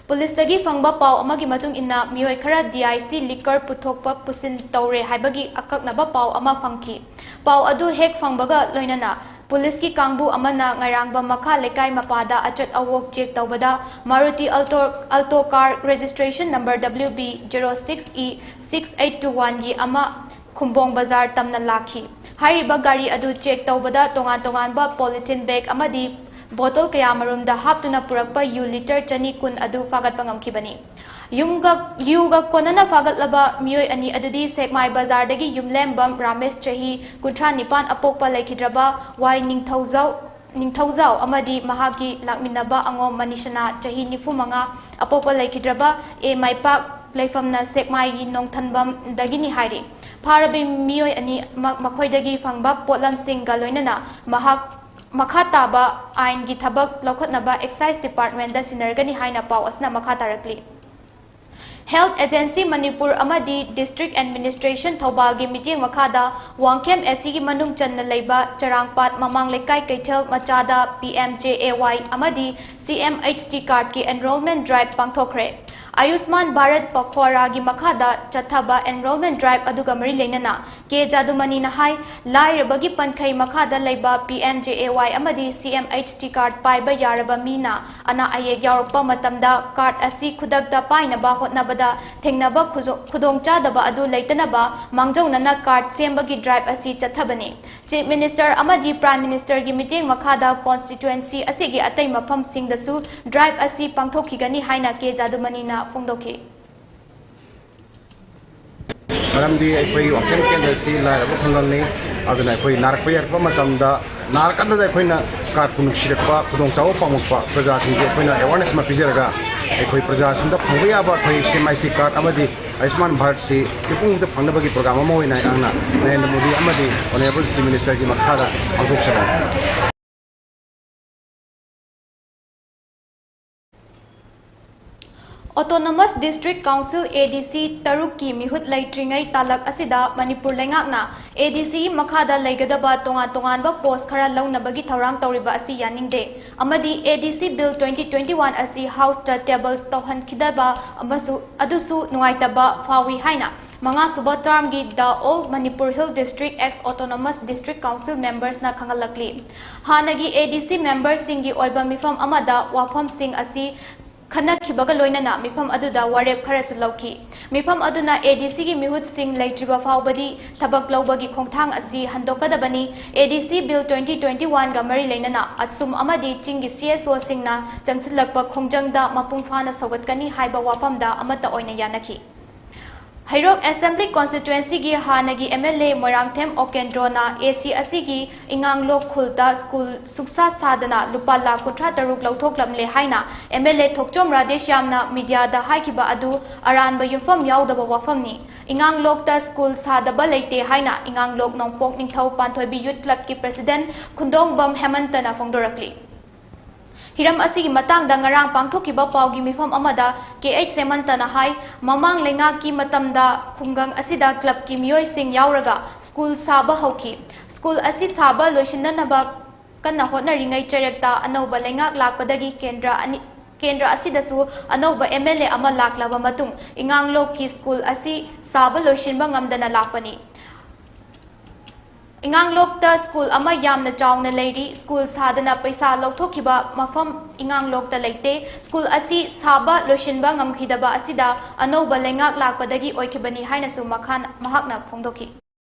ꯄꯨꯂꯤꯁꯇꯒꯤ ꯐꯪꯕ ꯄꯥꯎ ꯑꯃꯒꯤ ꯃꯇꯨꯡ ꯏꯟꯅ, ꯃꯤꯑꯣꯏ ꯈꯔ ꯗꯤ ꯑꯥꯏ ꯁꯤ ꯂꯤꯀꯔ ꯄꯨꯊꯣꯛꯄ ꯄꯨꯁꯤꯟ ꯇꯧꯔꯦ ꯍꯥꯏꯕꯒꯤ ꯑꯀꯛꯅꯕ ꯄꯥꯎ ꯑꯃ ꯐꯪꯈꯤ꯫ ꯄꯥꯎ ꯑꯗꯨ ꯍꯦꯛ ꯐꯪꯕꯒ ꯂꯣꯏꯅꯅ ꯄꯨꯂꯤꯁꯀꯤ ꯀꯥꯡꯕꯨ ꯑꯃꯅ ꯉꯥꯏꯔꯥꯡꯕꯝ ꯃꯈꯥ ꯂꯩꯀꯥꯏ ꯃꯄꯥꯗ ꯑꯆꯠ ꯑꯋꯣꯛ ꯆꯦꯛ ꯇꯧꯕꯗ Maruti Alto, Alto car registration number W B zero six E six eight two ꯋꯥꯟꯒꯤ ꯑꯃ ꯈꯨꯝꯕꯣꯡ ꯕꯖꯥꯔ ꯇꯝꯅ ꯂꯥꯛꯈꯤ꯫ ꯍꯥꯏꯔꯤꯕ ꯒꯥꯔꯤ ꯑꯗꯨ ꯆꯦꯛ ꯇꯧꯕꯗ ꯇꯣꯉꯥꯟ ꯇꯣꯉꯥꯟꯕ ꯄꯣꯂꯤꯊꯤꯟ ꯕꯦꯒ ꯑꯃꯗꯤ ꯕꯣꯇꯜ ꯀꯌꯥꯃꯔꯨꯝꯗ ꯍꯥꯞꯇꯨꯅ ꯄꯨꯔꯛꯄ ꯌꯨ ꯂꯤꯇꯔ ꯆꯅꯤ ꯀꯨꯟ ꯑꯗꯨ ꯐꯥꯒꯠꯄ ꯉꯝꯈꯤꯕꯅꯤ꯫ ꯌꯨꯝꯒ, ꯌꯨꯒ ꯀꯣꯟꯅꯅ ꯐꯥꯒꯠꯂꯕ ꯃꯤꯑꯣꯏ ꯑꯅꯤ ꯑꯗꯨꯗꯤ ꯁꯦꯛꯃꯥꯏ ꯕꯖꯥꯔꯗꯒꯤ ꯌꯨꯝꯂꯦꯝꯕꯝ ꯔꯥꯃꯦꯁ, ꯆꯍꯤ ꯀꯨꯟꯊ꯭ꯔꯥ ꯅꯤꯄꯥꯟ, ꯑꯄꯣꯛꯄ ꯂꯩꯈꯤꯗ꯭ꯔꯕ ꯋꯥꯏ ꯅꯤꯡꯊꯧꯖꯥꯎ, ꯅꯤꯡꯊꯧꯖꯥꯎ ꯑꯃꯗꯤ ꯃꯍꯥꯛꯀꯤ ꯂꯥꯛꯃꯤꯟꯅꯕ ꯑꯉꯣꯝ ꯃꯅꯤꯁꯅꯥ, ꯆꯍꯤ ꯅꯤꯐꯨ ꯃꯉꯥ, ꯑꯄꯣꯛꯄ ꯂꯩꯈꯤꯗ꯭ꯔꯕ ꯑꯦ ꯃꯥꯏꯄꯥꯛ, ꯂꯩꯐꯝꯅ ꯁꯦꯛꯃꯥꯏꯒꯤ ꯅꯣꯡꯊꯟꯕꯝꯗꯒꯤꯅꯤ ꯍꯥꯏꯔꯤ꯫ ꯐꯥꯔꯕ ꯃꯤꯑꯣꯏ ꯑꯅꯤꯃꯛ ꯃꯈꯣꯏꯗꯒꯤ ꯐꯪꯕ ꯄꯣꯠꯂꯝꯁꯤꯡꯒ ꯂꯣꯏꯅꯅ ꯃꯍꯥꯛ ꯃꯈꯥ ꯇꯥꯕ ꯑꯥꯏꯟꯒꯤ ꯊꯕꯛ ꯂꯧꯈꯠꯅꯕ Excise Department ꯗ ꯁꯤꯟꯅꯔꯒꯅꯤ ꯍꯥꯏꯅ ꯄꯥꯎ ꯑꯁꯤꯅ ꯃꯈꯥ ꯇꯥꯔꯛꯂꯤ꯫ Health Agency ꯃꯅꯤꯄꯨꯔ ꯑꯃꯗꯤ District Administration ꯊꯧꯕꯥꯜꯒꯤ ꯃꯤꯠꯌꯦꯡ ꯃꯈꯥꯗ ꯋꯥꯡꯈꯦꯝ AC ꯒꯤ ꯃꯅꯨꯡ ꯆꯟꯅ ꯂꯩꯕ ꯆꯔꯥꯡꯄꯥꯠ ꯃꯃꯥꯡ ꯂꯩꯀꯥꯏ ꯀꯩꯊꯦꯜ ꯃꯆꯥꯗ P M J A Y ꯑꯃꯗꯤ C M H T card ꯀꯤ enrollment drive ꯄꯥꯡꯊꯣꯛꯈ꯭ꯔꯦ꯫ ꯑꯌꯨꯁꯃꯥꯟ ꯚꯥꯔꯠ ꯄꯈ꯭ꯋꯥꯔꯥꯒꯤ ꯃꯈꯥꯗ ꯆꯠꯊꯕ enrollment drive ꯑꯗꯨꯒ ꯃꯔꯤ ꯂꯩꯅꯅ ꯀꯦ ꯖꯥꯗꯨꯃꯅꯤꯅ ꯍꯥꯏ, ꯂꯥꯏꯔꯕꯒꯤ ꯄꯟꯈꯩ ꯃꯈꯥꯗ ꯂꯩꯕ P M J A Y ꯑꯃꯗꯤ C M H T card ꯄꯥꯏꯕ ꯌꯥꯔꯕ ꯃꯤꯅ ꯑꯅꯥ ꯑꯌꯦꯛ ꯌꯥꯎꯔꯛꯄ ꯃꯇꯝꯗ card ꯑꯁꯤ ꯈꯨꯗꯛꯇ ꯄꯥꯏꯅꯕ ꯍꯣꯠꯅꯕꯗ ꯊꯦꯡꯅꯕ ꯈꯨꯖꯣ-, ꯈꯨꯗꯣꯡꯆꯥꯗꯕ ꯑꯗꯨ ꯂꯩꯇꯅꯕ ꯃꯥꯡꯖꯧꯅꯅ card ꯁꯦꯝꯕꯒꯤ drive ꯑꯁꯤ ꯆꯠꯊꯕꯅꯤ꯫ Chief Minister ꯑꯃꯗꯤ Prime Minister ꯒꯤ ꯃꯤꯠꯌꯦꯡ ꯃꯈꯥꯗ constituency ꯑꯁꯤꯒꯤ ꯑꯇꯩ ꯃꯐꯝꯁꯤꯡꯗꯁꯨ drive ꯑꯁꯤ ꯄꯥꯡꯊꯣꯛꯈꯤꯒꯅꯤ ꯍꯥꯏꯅ ꯀꯦ ꯖꯥꯗꯨꯃꯅꯤꯅ ꯐꯣꯡꯗꯣꯛꯈꯤ꯫ ꯃꯔꯝꯗꯤ ꯑꯩꯈꯣꯏ ꯋꯥꯡꯈꯦꯝ ꯀꯦꯟꯗ꯭ꯔꯁꯤ ꯂꯥꯏꯔꯕ ꯈꯨꯡꯒꯪꯅꯤ꯫ ꯑꯗꯨꯅ ꯑꯩꯈꯣꯏ ꯅꯥꯔꯛꯄ ꯌꯥꯔꯛꯄ ꯃꯇꯝꯗ, ꯅꯥꯔꯀꯥꯟꯗꯗ ꯑꯩꯈꯣꯏꯅ card ꯄꯨ ꯅꯨꯡꯁꯤꯔꯛꯄ, ꯈꯨꯗꯣꯡꯆꯥꯕ ꯄꯥꯝꯃꯛꯄ ꯄ꯭ꯔꯖꯥꯁꯤꯡꯁꯦ ꯑꯩꯈꯣꯏꯅ awareness ꯑꯃ ꯄꯤꯖꯔꯒ, ꯑꯩꯈꯣꯏ ꯄ꯭ꯔꯖꯥꯁꯤꯡꯗ ꯐꯪꯕ ꯌꯥꯕ ꯑꯩꯈꯣꯏ C M H T card ꯑꯃꯗꯤ ꯑꯌꯨꯁꯃꯥꯟ ꯚꯥꯔꯠꯁꯤ ꯃꯤꯄꯨꯝ ꯈꯨꯗꯤꯡꯃꯛꯇ ꯐꯪꯅꯕꯒꯤ program ꯑꯃ ꯑꯣꯏꯅ ꯑꯩꯍꯥꯛꯅ ꯅꯔꯦꯟꯗ꯭ꯔ ꯃꯣꯗꯤ ꯑꯃꯗꯤ Honourable Chief Minister ꯒꯤ ꯃꯈꯥꯗ ꯄꯥꯡꯊꯣꯛꯆꯕꯅꯤ꯫ Autonomous District Council, A D C, ꯇꯔꯨꯛꯀꯤ ꯃꯤꯍꯨꯠ ꯂꯩꯇ꯭ꯔꯤꯉꯩ ꯇꯥꯂꯛ ꯑꯁꯤꯗ ꯃꯅꯤꯄꯨꯔ ꯂꯩꯉꯥꯛꯅ A D C ꯒꯤ ꯃꯈꯥꯗ ꯂꯩꯒꯗꯕ ꯇꯣꯉꯥꯟ ꯇꯣꯉꯥꯟꯕ post ꯈꯔ ꯂꯧꯅꯕꯒꯤ ꯊꯧꯔꯥꯡ ꯇꯧꯔꯤꯕ ꯑꯁꯤ ꯌꯥꯅꯤꯡꯗꯦ ꯑꯃꯗꯤ A D C Bill twenty twenty-one ꯑꯁꯤ House ꯇ table ꯇꯧꯍꯟꯈꯤꯗꯕ ꯑꯃꯁꯨ, ꯑꯗꯨꯁꯨ ꯅꯨꯡꯉꯥꯏꯇꯕ ꯐꯥꯎꯏ ꯍꯥꯏꯅ ꯃꯉꯥꯁꯨꯕ term ꯒꯤ The All Manipur Hill District Ex Autonomous District Council Members ꯅ ꯈꯪꯍꯜꯂꯛꯂꯤ꯫ ꯍꯥꯟꯅꯒꯤ A D C member ꯁꯤꯡꯒꯤ ꯑꯣꯏꯕ ꯃꯤꯐꯝ ꯑꯃꯗ ꯋꯥꯐꯝꯁꯤꯡ ꯑꯁꯤ ꯈꯟꯅꯈꯤꯕꯒ ꯂꯣꯏꯅꯅ ꯃꯤꯐꯝ ꯑꯗꯨꯗ ꯋꯥꯔꯦꯞ ꯈꯔꯁꯨ ꯂꯧꯈꯤ꯫ ꯃꯤꯐꯝ ꯑꯗꯨꯅ A D C ꯒꯤ ꯃꯤꯍꯨꯠꯁꯤꯡ ꯂꯩꯇ꯭ꯔꯤꯕ ꯐꯥꯎꯕꯗꯤ ꯊꯕꯛ ꯂꯧꯕꯒꯤ ꯈꯣꯡꯊꯥꯡ ꯑꯁꯤ ꯍꯟꯗꯣꯛꯀꯗꯕꯅꯤ꯫ A D C Bill twenty twenty-one ꯒ ꯃꯔꯤ ꯂꯩꯅꯅ ꯑꯁꯨꯝ ꯑꯃꯗꯤ ꯆꯤꯡꯒꯤ C S O ꯁꯤꯡꯅ ꯆꯪꯁꯤꯜꯂꯛꯄ ꯈꯣꯡꯖꯪꯗ ꯃꯄꯨꯡ ꯐꯥꯅ ꯁꯧꯒꯠꯀꯅꯤ ꯍꯥꯏꯕ ꯋꯥꯐꯝꯗ ꯑꯃꯠꯇ ꯑꯣꯏꯅ ꯌꯥꯅꯈꯤ꯫ ꯍꯩꯔꯣꯛ Assembly Constituencyꯒꯤ ꯍꯥꯟꯅꯒꯤ MLA ꯃꯣꯏꯔꯥꯡꯊꯦꯝ ꯑꯣꯀꯦꯟꯗ꯭ꯔꯣꯅ AC ꯑꯁꯤꯒꯤ ꯏꯉꯥꯡꯂꯣꯛ ꯈꯨꯜꯗ ꯁ꯭ꯀꯨꯜ ꯁꯨꯡꯁꯥ ꯁꯥꯗꯅ ꯂꯨꯄꯥ ꯂꯥꯈ ꯀꯨꯟꯊ꯭ꯔꯥ ꯇꯔꯨꯛ ꯂꯧꯊꯣꯛꯂꯝꯂꯦ ꯍꯥꯏꯅ MLA ꯊꯣꯛꯆꯣꯝ ꯔꯥꯙꯦꯁ꯭ꯌꯥꯝꯅ mediaꯗ ꯍꯥꯏꯈꯤꯕ ꯑꯗꯨ ꯑꯔꯥꯟꯕ ꯌꯨꯝꯐꯝ ꯌꯥꯎꯗꯕ ꯋꯥꯐꯝꯅꯤ꯫ ꯏꯉꯥꯡꯂꯣꯛꯇ ꯁ꯭ꯀꯨꯜ ꯁꯥꯗꯕ ꯂꯩꯇꯦ ꯍꯥꯏꯅ ꯏꯉꯥꯡꯂꯣꯛ ꯅꯣꯡꯄꯣꯛ ꯅꯤꯡꯊꯧ ꯄꯥꯟꯊꯣꯏꯕꯤ Youth Clubꯀꯤ President ꯈꯨꯟꯗꯣꯡꯕꯝ ꯍꯦꯃꯟꯇꯅ ꯐꯣꯡꯗꯣꯔꯛꯂꯤ꯫ ꯍꯤꯔꯝ ꯑꯁꯤꯒꯤ ꯃꯇꯥꯡꯗ ꯉꯔꯥꯡ ꯄꯥꯡꯊꯣꯛꯈꯤꯕ ꯄꯥꯎꯒꯤ ꯃꯤꯐꯝ ꯑꯃꯗ Kh ꯍꯦꯃꯟꯇꯅ ꯍꯥꯏ, ꯃꯃꯥꯡ ꯂꯩꯉꯥꯛꯀꯤ ꯃꯇꯝꯗ ꯈꯨꯡꯒꯪ ꯑꯁꯤꯗ clubꯀꯤ ꯃꯤꯑꯣꯏꯁꯤꯡ ꯌꯥꯎꯔꯒ ꯁ꯭ꯀꯨꯜ ꯁꯥꯕ ꯍꯧꯈꯤ꯫ ꯁ꯭ꯀꯨꯜ ꯑꯁꯤ ꯁꯥꯕ ꯂꯣꯏꯁꯤꯟꯅꯅꯕ ꯀꯟꯅ ꯍꯣꯠꯅꯔꯤꯉꯩ ꯆꯩꯔꯛꯇ ꯑꯅꯧꯕ ꯂꯩꯉꯥꯛ ꯂꯥꯛꯄꯗꯒꯤ ꯀꯦꯟꯗ꯭ꯔ ꯑꯅꯤ, ꯀꯦꯟꯗ꯭ꯔ ꯑꯁꯤꯗꯁꯨ ꯑꯅꯧꯕ MLA ꯑꯃ ꯂꯥꯛꯂꯕ ꯃꯇꯨꯡ ꯏꯉꯥꯡꯂꯣꯛꯀꯤ ꯁ꯭ꯀꯨꯜ ꯑꯁꯤ ꯁꯥꯕ ꯂꯣꯏꯁꯤꯟꯕ ꯉꯝꯗꯅ ꯂꯥꯛꯄꯅꯤ꯫ ꯏꯉꯥꯡꯂꯣꯛꯇ ꯁ꯭ꯀꯨꯜ ꯑꯃ ꯌꯥꯝꯅ ꯆꯥꯎꯅ ꯂꯩꯔꯤ꯫ ꯁ꯭ꯀꯨꯜ ꯁꯥꯗꯅ ꯄꯩꯁꯥ ꯂꯧꯊꯣꯛꯈꯤꯕ ꯃꯐꯝ ꯏꯉꯥꯡꯂꯣꯛꯇ ꯂꯩꯇꯦ꯫ ꯁ꯭ꯀꯨꯜ ꯑꯁꯤ ꯁꯥꯕ ꯂꯣꯏꯁꯤꯟꯕ ꯉꯝꯈꯤꯗꯕ ꯑꯁꯤꯗ ꯑꯅꯧꯕ ꯂꯩꯉꯥꯛ ꯂꯥꯛꯄꯗꯒꯤ ꯑꯣꯏꯈꯤꯕꯅꯤ ꯍꯥꯏꯅꯁꯨ ꯃꯈꯥ-, ꯃꯍꯥꯛꯅ ꯐꯣꯡꯗꯣꯛꯈꯤ꯫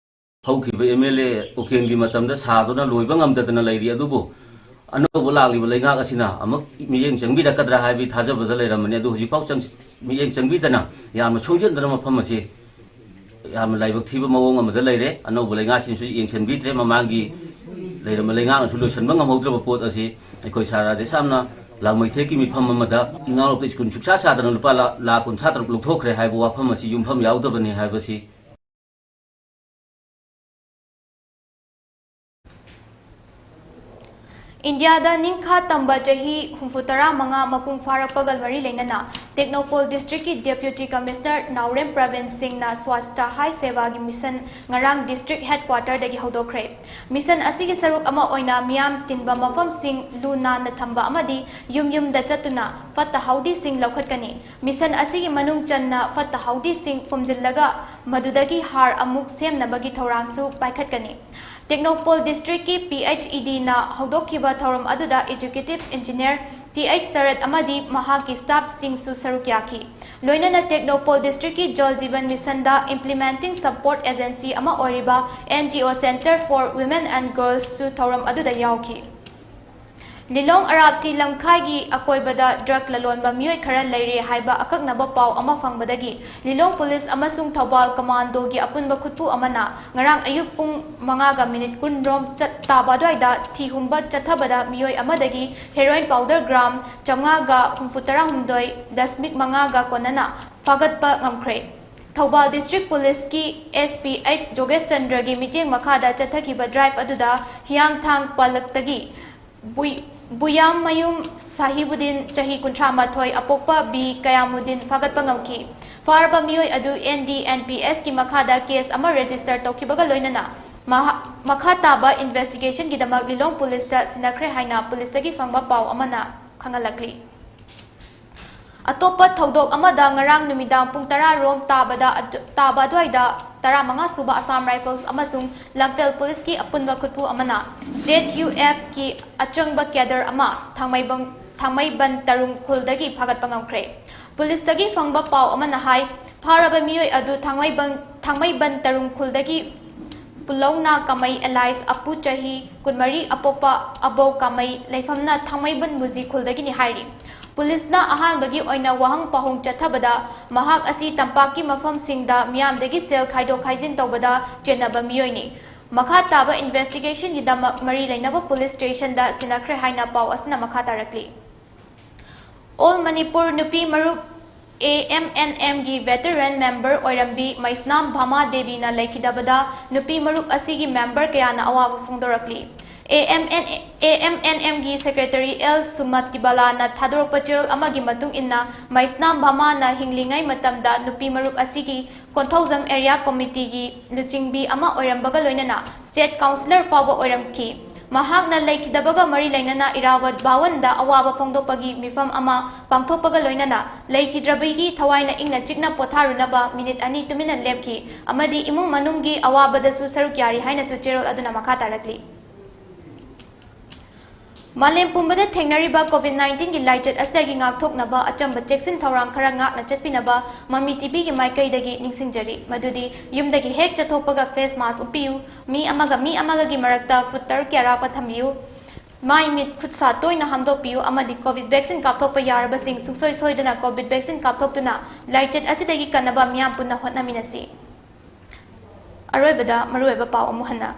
ꯍꯧꯈꯤꯕ MLA ꯎꯀꯦꯟꯒꯤ ꯃꯇꯝꯗ ꯁꯥꯗꯨꯅ ꯂꯣꯏꯕ ꯉꯝꯗꯗꯅ ꯂꯩꯔꯤ, ꯑꯗꯨꯕꯨ ꯑꯅꯧꯕ ꯂꯥꯛꯂꯤꯕ ꯂꯩꯉꯥꯛ ꯑꯁꯤꯅ ꯑꯃꯨꯛ ꯃꯤꯠꯌꯦꯡ ꯆꯪꯕꯤꯔꯛꯀꯗ꯭ꯔꯥ ꯍꯥꯏꯕꯒꯤ ꯊꯥꯖꯕꯗ ꯂꯩꯔꯝꯕꯅꯤ꯫ ꯑꯗꯨ ꯍꯧꯖꯤꯛꯐꯥꯎ ꯆꯪ-, ꯃꯤꯠꯌꯦꯡ ꯆꯪꯕꯤꯗꯅ ꯌꯥꯝꯅ ꯁꯣꯏꯖꯤꯟꯗꯅ ꯃꯐꯝ ꯑꯁꯤ ꯌꯥꯝꯅ ꯂꯥꯏꯕꯛ ꯊꯤꯕ ꯃꯑꯣꯡ ꯑꯃꯗ ꯂꯩꯔꯦ꯫ ꯑꯅꯧꯕ ꯂꯩꯉꯥꯛꯁꯤꯡꯁꯨ ꯌꯦꯡꯁꯤꯟꯕꯤꯗ꯭ꯔꯦ꯫ ꯃꯃꯥꯡꯒꯤ ꯂꯩꯔꯝꯕ ꯂꯩꯉꯥꯛꯅꯁꯨ ꯂꯣꯏꯁꯤꯟꯕ ꯉꯝꯍꯧꯗ꯭ꯔꯕ ꯄꯣꯠ ꯑꯁꯤ ꯑꯩꯈꯣꯏ ꯁꯥꯔ ꯔꯥꯙꯦꯁ꯭ꯌꯥꯝꯅ ꯂꯥꯡꯃꯩꯊꯦꯛꯀꯤ ꯃꯤꯐꯝ ꯑꯃꯗ ꯏꯉꯥꯂꯣꯛꯇ ꯁ꯭ꯀꯨꯜ ꯁꯨꯛꯁꯥ ꯁꯥꯗꯅ ꯂꯨꯄꯥ ꯂꯥ-, ꯂꯥꯈ ꯀꯨꯟꯊ꯭ꯔꯥ ꯇꯔꯨꯛ ꯂꯧꯊꯣꯛꯈ꯭ꯔꯦ ꯍꯥꯏꯕ ꯋꯥꯐꯝ ꯑꯁꯤ ꯌꯨꯝꯐꯝ ꯌꯥꯎꯗꯕꯅꯤ ꯍꯥꯏꯕꯁꯤ ꯏꯟꯗꯤꯌꯥꯗ ꯅꯤꯡꯈꯥ ꯇꯝꯕ ꯆꯍꯤ ꯍꯨꯝꯐꯨ ꯇꯔꯥ ꯃꯉꯥ ꯃꯄꯨꯡ ꯐꯥꯔꯛꯄꯒ ꯃꯔꯤ ꯂꯩꯅꯅ ꯇꯦꯡꯅꯧꯄꯜ districtꯀꯤ Deputy Commissioner ꯅꯥꯎꯔꯦꯝ ꯄ꯭ꯔꯕꯤꯟ ꯁꯤꯡꯅ Swachhta Hi Seva ꯒꯤ mission ꯉꯔꯥꯡ district headquarterꯗꯒꯤ ꯍꯧꯗꯣꯛꯈ꯭ꯔꯦ꯫ Mission ꯑꯁꯤꯒꯤ ꯁꯔꯨꯛ ꯑꯃ ꯑꯣꯏꯅ ꯃꯤꯌꯥꯝ ꯇꯤꯟꯕ ꯃꯐꯝꯁꯤꯡ ꯂꯨ ꯅꯥꯟꯅ ꯊꯝꯕ ꯑꯃꯗꯤ ꯌꯨꯝ ꯌꯨꯝꯗ ꯆꯠꯇꯨꯅ ꯐꯠꯇ ꯍꯥꯎꯗꯤꯁꯤꯡ ꯂꯧꯈꯠꯀꯅꯤ꯫ Mission ꯑꯁꯤꯒꯤ ꯃꯅꯨꯡ ꯆꯟꯅ ꯐꯠꯇ ꯍꯥꯎꯗꯤꯁꯤꯡ ꯐꯨꯝꯖꯤꯜꯂꯒ ꯃꯗꯨꯗꯒꯤ ꯍꯥꯔ ꯑꯃꯨꯛ ꯁꯦꯝꯅꯕꯒꯤ ꯊꯧꯔꯥꯡꯁꯨ ꯄꯥꯏꯈꯠꯀꯅꯤ꯫ ꯇꯦꯡꯅꯧꯄꯜ districtꯀꯤ PHEDꯅ ꯍꯧꯗꯣꯛꯈꯤꯕ ꯊꯧꯔꯝ ꯑꯗꯨꯗ Executive Engineer Th Sarat ꯑꯃꯗꯤ ꯃꯍꯥꯛꯀꯤ staffꯁꯤꯡꯁꯨ ꯁꯔꯨꯛ ꯌꯥꯈꯤ꯫ ꯂꯣꯏꯅꯅ Tengnoupal districtꯀꯤ Jal Jeevan Missionꯗ implementing support agency ꯑꯃ ꯑꯣꯏꯔꯤꯕ NGO Centre for Women and Girlsꯁꯨ ꯊꯧꯔꯝ ꯑꯗꯨꯗ ꯌꯥꯎꯈꯤ꯫ ꯂꯤꯂꯣꯡ ꯑꯔꯥꯞꯇꯤ ꯂꯝꯈꯥꯏꯒꯤ ꯑꯀꯣꯏꯕꯗ ꯗ꯭ꯔꯒ ꯂꯂꯣꯟꯕ ꯃꯤꯑꯣꯏ ꯈꯔ ꯂꯩꯔꯦ ꯍꯥꯏꯕ ꯑꯀꯛꯅꯕ ꯄꯥꯎ ꯑꯃ ꯐꯪꯕꯗꯒꯤ ꯂꯤꯂꯣꯡ ꯄꯨꯂꯤꯁ ꯑꯃꯁꯨꯡ ꯊꯧꯕꯥꯜ ꯀꯃꯥꯟꯗꯣꯒꯤ ꯑꯄꯨꯟꯕ ꯈꯨꯠꯄꯨ ꯑꯃꯅ ꯉꯔꯥꯡ ꯑꯌꯨꯛ ꯄꯨꯡ ꯃꯉꯥꯒ ꯃꯤꯅꯤꯠ ꯀꯨꯟ ꯔꯣꯝ ꯆꯠ-, ꯇꯥꯕ ꯑꯗꯨꯋꯥꯏꯗ ꯊꯤ ꯍꯨꯝꯕ ꯆꯠꯊꯕꯗ ꯃꯤꯑꯣꯏ ꯑꯃꯗꯒꯤ ꯍꯦꯔꯣꯏꯟ ꯄꯥꯎꯗꯔ ꯒ꯭ꯔꯥꯝ ꯆꯥꯝꯃꯉꯥꯒ ꯍꯨꯝꯐꯨ ꯇꯔꯥꯍꯨꯝꯗꯣꯏ ꯗꯁꯃꯤꯛ ꯃꯉꯥꯒ ꯀꯣꯟꯅꯅ ꯐꯥꯒꯠꯄ ꯉꯝꯈ꯭ꯔꯦ꯫ ꯊꯧꯕꯥꯜ ꯗꯤꯁꯇ꯭ꯔꯤꯛ ꯄꯨꯂꯤꯁꯀꯤ ꯑꯦꯁ ꯄꯤ ꯑꯩꯆ ꯖꯣꯒꯦꯁ ꯆꯟꯗ꯭ꯔꯒꯤ ꯃꯤꯠꯌꯦꯡ ꯃꯈꯥꯗ ꯆꯠꯊꯈꯤꯕ ꯗ꯭ꯔꯥꯏꯚ ꯑꯗꯨꯗ ꯍꯤꯌꯥꯡꯊꯥꯡ ꯄꯂꯛꯇꯒꯤ ꯕꯨꯏ-, ꯕꯨꯌꯥꯝꯃꯌꯨꯝ ꯁꯥꯍꯤꯕꯨꯗꯤꯟ, ꯆꯍꯤ ꯀꯨꯟꯊ꯭ꯔꯥ ꯃꯥꯊꯣꯏ, ꯑꯄꯣꯛꯄ ꯕꯤ ꯀꯌꯥꯃꯨꯗꯤꯟ ꯐꯥꯒꯠꯄ ꯉꯝꯈꯤ꯫ ꯐꯥꯔꯕ ꯃꯤꯑꯣꯏ ꯑꯗꯨ ꯑꯦꯟ ꯗꯤ ꯑꯦꯟ ꯄꯤ ꯑꯦꯁꯀꯤ ꯃꯈꯥꯗ ꯀꯦꯁ ꯑꯃ ꯔꯦꯖꯤꯁꯇꯔ ꯇꯧꯈꯤꯕꯒ ꯂꯣꯏꯅꯅ ꯃꯍꯥ-, ꯃꯈꯥ ꯇꯥꯕ ꯏꯟꯚꯦꯁꯇꯤꯒꯦꯁꯟꯒꯤꯗꯃꯛ ꯂꯤꯂꯣꯡ ꯄꯨꯂꯤꯁꯇ ꯁꯤꯟꯅꯈ꯭ꯔꯦ ꯍꯥꯏꯅ ꯄꯨꯂꯤꯁꯇꯒꯤ ꯐꯪꯕ ꯄꯥꯎ ꯑꯃꯅ ꯈꯪꯍꯜꯂꯛꯂꯤ꯫ ꯑꯇꯣꯞꯄ ꯊꯧꯗꯣꯛ ꯑꯃꯗ ꯉꯔꯥꯡ ꯅꯨꯃꯤꯗꯥꯡ ꯄꯨꯡ ꯇꯔꯥ ꯔꯣꯝ ꯇꯥꯕꯗ ꯑꯗꯨ-, ꯇꯥꯕ ꯑꯗꯨꯋꯥꯏꯗ ꯇꯔꯥꯃꯉꯥ ꯁꯨꯕ ꯑꯁꯥꯝ ꯔꯥꯏꯐꯜꯁ ꯑꯃꯁꯨꯡ ꯂꯝꯐꯦꯜ ꯄꯨꯂꯤꯁꯀꯤ ꯑꯄꯨꯟꯕ ꯈꯨꯠꯄꯨ ꯑꯃꯅ ꯖꯦꯠ ꯌꯨ ꯑꯦꯐꯀꯤ ꯑꯆꯪꯕ ꯀꯦꯗꯔ ꯑꯃ ꯊꯥꯡꯃꯩꯕꯪ-, ꯊꯥꯡꯃꯩꯕꯟ ꯇꯔꯨꯡ ꯈꯨꯜꯗꯒꯤ ꯐꯥꯒꯠꯄ ꯉꯝꯈ꯭ꯔꯦ꯫ ꯄꯨꯂꯤꯁꯇꯒꯤ ꯐꯪꯕ ꯄꯥꯎ ꯑꯃꯅ ꯍꯥꯏ, ꯐꯥꯔꯕ ꯃꯤꯑꯣꯏ ꯑꯗꯨ ꯊꯥꯡꯃꯩꯕꯟ, ꯊꯥꯡꯃꯩꯕꯟ ꯇꯔꯨꯡ ꯈꯨꯜꯗꯒꯤ ꯄꯨꯂꯧꯅ ꯀꯥꯃꯩ ꯑꯦꯂꯥꯏꯁ ꯑꯄꯨ ꯆꯍꯤ ꯀꯨꯟꯃꯔꯤ ꯑꯄꯣꯛꯄ ꯑꯕꯧ ꯀꯥꯃꯩ ꯂꯩꯐꯝꯅ ꯊꯥꯡꯃꯩꯕꯟ ꯃꯨꯖꯤ ꯈꯨꯜꯗꯒꯤꯅꯤ ꯍꯥꯏꯔꯤ꯫ ꯄꯨꯂꯤꯁꯅ ꯑꯍꯥꯟꯕꯒꯤ ꯑꯣꯏꯅ ꯋꯥꯍꯪ ꯄꯥꯎꯍꯪ ꯆꯠꯊꯕꯗ ꯃꯍꯥꯛ ꯑꯁꯤ ꯇꯝꯄꯥꯛꯀꯤ ꯃꯐꯝꯁꯤꯡꯗ ꯃꯤꯌꯥꯝꯗꯒꯤ ꯁꯦꯜ ꯈꯥꯏꯗꯣꯛ ꯈꯥꯏꯖꯤꯟ ꯇꯧꯕꯗ ꯆꯦꯟꯅꯕ ꯃꯤꯑꯣꯏꯅꯤ꯫ ꯃꯈꯥ ꯇꯥꯕ ꯏꯟꯚꯦꯁꯇꯤꯒꯦꯁꯟꯒꯤꯗꯃꯛ ꯃꯔꯤ ꯂꯩꯅꯕ ꯄꯨꯂꯤꯁ ꯁ꯭ꯇꯦꯁꯟꯗ ꯁꯤꯟꯅꯈ꯭ꯔꯦ ꯍꯥꯏꯅ ꯄꯥꯎ ꯑꯁꯤꯅ ꯃꯈꯥ ꯇꯥꯔꯛꯂꯤ꯫ ꯑꯣꯜ ꯃꯅꯤꯄꯨꯔ ꯅꯨꯄꯤ ꯃꯔꯨꯞ ꯑꯦ ꯑꯦꯝ ꯑꯦꯟ ꯑꯦꯝꯒꯤ ꯚꯦꯇꯔꯟ ꯃꯦꯝꯕꯔ ꯑꯣꯏꯔꯝꯕꯤ ꯃꯩꯁꯅꯥꯝ ꯚꯥꯃꯥ ꯗꯦꯕꯤꯅ ꯂꯩꯈꯤꯗꯕꯗ ꯅꯨꯄꯤ ꯃꯔꯨꯞ ꯑꯁꯤꯒꯤ ꯃꯦꯝꯕꯔ ꯀꯌꯥꯅ ꯑꯋꯥꯕ ꯐꯣꯡꯗꯣꯔꯛꯂꯤ꯫ A M N, A M N ꯑꯦꯝꯒꯤ ꯁꯦꯀ꯭ꯔꯦꯇꯔꯤ ꯑꯦꯜ ꯁꯨꯃꯇꯤꯕꯂꯥꯅ ꯊꯥꯗꯣꯔꯛꯄ ꯆꯦꯔꯣꯜ ꯑꯃꯒꯤ ꯃꯇꯨꯡ ꯏꯟꯅ, ꯃꯩꯁꯅꯥꯝ ꯚꯥꯃꯥꯅ ꯍꯤꯡꯂꯤꯉꯩ ꯃꯇꯝꯗ ꯅꯨꯄꯤ ꯃꯔꯨꯞ ꯑꯁꯤꯒꯤ ꯀꯣꯟꯊꯧꯖꯝ ꯑꯦꯔꯤꯌꯥ ꯀꯣꯃꯤꯇꯤꯒꯤ ꯂꯨꯆꯤꯡꯕꯤ ꯑꯃ ꯑꯣꯏꯔꯝꯕꯒ ꯂꯣꯏꯅꯅ ꯁ꯭ꯇꯦꯠ ꯀꯥꯎꯟꯁꯤꯂꯔ ꯐꯥꯎꯕ ꯑꯣꯏꯔꯝꯈꯤ꯫ ꯃꯍꯥꯛꯅ ꯂꯩꯈꯤꯗꯕꯒ ꯃꯔꯤ ꯂꯩꯅꯅ ꯏꯔꯥꯋꯠ ꯚꯥꯋꯟꯗ ꯑꯋꯥꯕ ꯐꯣꯡꯗꯣꯛꯄꯒꯤ ꯃꯤꯐꯝ ꯑꯃ ꯄꯥꯡꯊꯣꯛꯄꯒ ꯂꯣꯏꯅꯅ ꯂꯩꯈꯤꯗ꯭ꯔꯕꯒꯤ ꯊꯋꯥꯏꯅ ꯏꯪꯅ ꯆꯤꯛꯅ ꯄꯣꯊꯥꯔꯨꯅꯕ ꯃꯤꯅꯤꯠ ꯑꯅꯤ ꯇꯨꯃꯤꯟꯅ ꯂꯦꯞꯈꯤ ꯑꯃꯗꯤ ꯏꯃꯨꯡ ꯃꯅꯨꯡꯒꯤ ꯑꯋꯥꯕꯗꯁꯨ ꯁꯔꯨꯛ ꯌꯥꯔꯤ ꯍꯥꯏꯅꯁꯨ ꯆꯦꯔꯣꯜ ꯑꯗꯨꯅ ꯃꯈꯥ ꯇꯥꯔꯛꯂꯤ꯫ ꯃꯥꯂꯦꯝ ꯄꯨꯝꯕꯗ ꯊꯦꯡꯅꯔꯤꯕ ꯀꯣꯚꯤꯗ ꯅꯥꯏꯟꯇꯤꯟꯒꯤ ꯂꯥꯏꯆꯠ ꯑꯁꯤꯗꯒꯤ ꯉꯥꯛꯊꯣꯛꯅꯕ ꯑꯆꯝꯕ ꯆꯦꯛꯁꯤꯟ ꯊꯧꯔꯥꯡ ꯈꯔ ꯉꯥꯛꯅ ꯆꯠꯄꯤꯅꯕ ꯃꯃꯤ ꯇꯤꯚꯤꯒꯤ ꯃꯥꯏꯀꯩꯗꯒꯤ ꯅꯤꯡꯁꯤꯡꯖꯔꯤ, ꯃꯗꯨꯗꯤ ꯌꯨꯝꯗꯒꯤ ꯍꯦꯛ ꯆꯠꯊꯣꯛꯄꯒ ꯐꯦꯁ ꯃꯥꯁꯛ ꯎꯞꯄꯤꯌꯨ, ꯃꯤ ꯑꯃꯒ ꯃꯤ ꯑꯃꯒꯒꯤ ꯃꯔꯛꯇ ꯐꯨꯠ ꯇꯔꯨꯛꯀꯤ ꯑꯔꯥꯞꯄ ꯊꯝꯕꯤꯌꯨ, ꯃꯥꯏ ꯃꯤꯠ ꯈꯨꯠ ꯁꯥ ꯇꯣꯏꯅ ꯍꯥꯝꯗꯣꯛꯄꯤꯌꯨ ꯑꯃꯗꯤ COVID vaccine ꯀꯥꯞꯊꯣꯛꯄ ꯌꯥꯔꯕꯁꯤꯡ ꯁꯨꯡꯁꯣꯏ ꯁꯣꯏꯗꯅ COVID vaccine ꯀꯥꯞꯊꯣꯛꯇꯨꯅ ꯂꯥꯏꯆꯠ ꯑꯁꯤꯗꯒꯤ ꯀꯟꯅꯕ ꯃꯤꯌꯥꯝ ꯄꯨꯟꯅ ꯍꯣꯠꯅꯃꯤꯟꯅꯁꯤ꯫ ꯑꯔꯣꯏꯕꯗ ꯃꯔꯨꯑꯣꯏꯕ ꯄꯥꯎ ꯑꯃꯨꯛ ꯍꯟꯅ꯫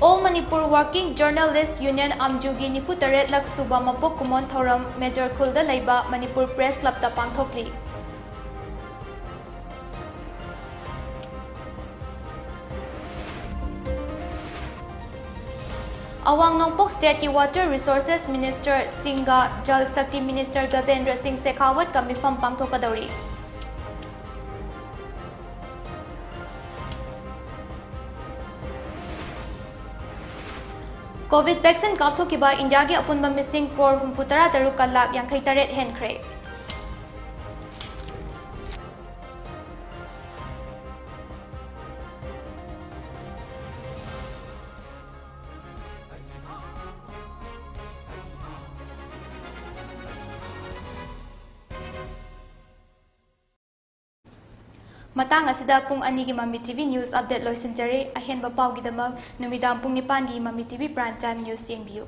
All Manipur Working Journalist Union, ꯑꯝꯖꯨꯒꯤ ꯅꯤꯐꯨ ꯇꯔꯦꯠ ꯂꯛ ꯁꯨꯕ ꯃꯄꯣꯛ ꯀꯨꯝꯑꯣꯟ ꯊꯧꯔꯝ ꯃꯦꯖꯔ ꯈꯨꯜꯗ ꯂꯩꯕ ꯃꯅꯤꯄꯨꯔ ꯄ꯭ꯔꯦꯁ ꯀ꯭ꯂꯕꯇ ꯄꯥꯡꯊꯣꯛꯂꯤ꯫ ꯑꯋꯥꯡ ꯅꯣꯡꯄꯣꯛ ꯁ꯭ꯇꯦꯠꯀꯤ Water Resources Minister ꯁꯤꯡꯒ ꯖꯜ ꯁꯛꯇꯤ Minister ꯒꯖꯦꯟꯗ꯭ꯔ ꯁꯤꯡ ꯁꯦꯈꯥꯋꯠꯀ ꯃꯤꯐꯝ ꯄꯥꯡꯊꯣꯛꯀꯗꯧꯔꯤ꯫ COVID vaccine ꯀꯥꯞꯊꯣꯛꯈꯤꯕ ꯏꯟꯗꯤꯌꯥꯒꯤ ꯑꯄꯨꯟꯕ ꯃꯤꯁꯤꯡ ꯀ꯭ꯔꯣꯔ ꯍꯨꯝꯐꯨ ꯇꯔꯥ ꯇꯔꯨꯛꯀ ꯂꯥꯈ ꯌꯥꯡꯈꯩ ꯇꯔꯦꯠ ꯍꯦꯟꯈ꯭ꯔꯦ꯫ ꯃꯇꯥꯡ ꯑꯁꯤꯗ ꯄꯨꯡ ꯑꯅꯤꯒꯤ ꯃꯃꯤ TV news update ꯂꯣꯏꯁꯤꯟꯖꯔꯦ꯫ ꯑꯍꯦꯟꯕ ꯄꯥꯎꯒꯤꯗꯃꯛ ꯅꯨꯃꯤꯗꯥꯡ ꯄꯨꯡ ꯅꯤꯄꯥꯟꯒꯤ ꯃꯃꯤ TV prime time news ꯌꯦꯡꯕꯤꯌꯨ꯫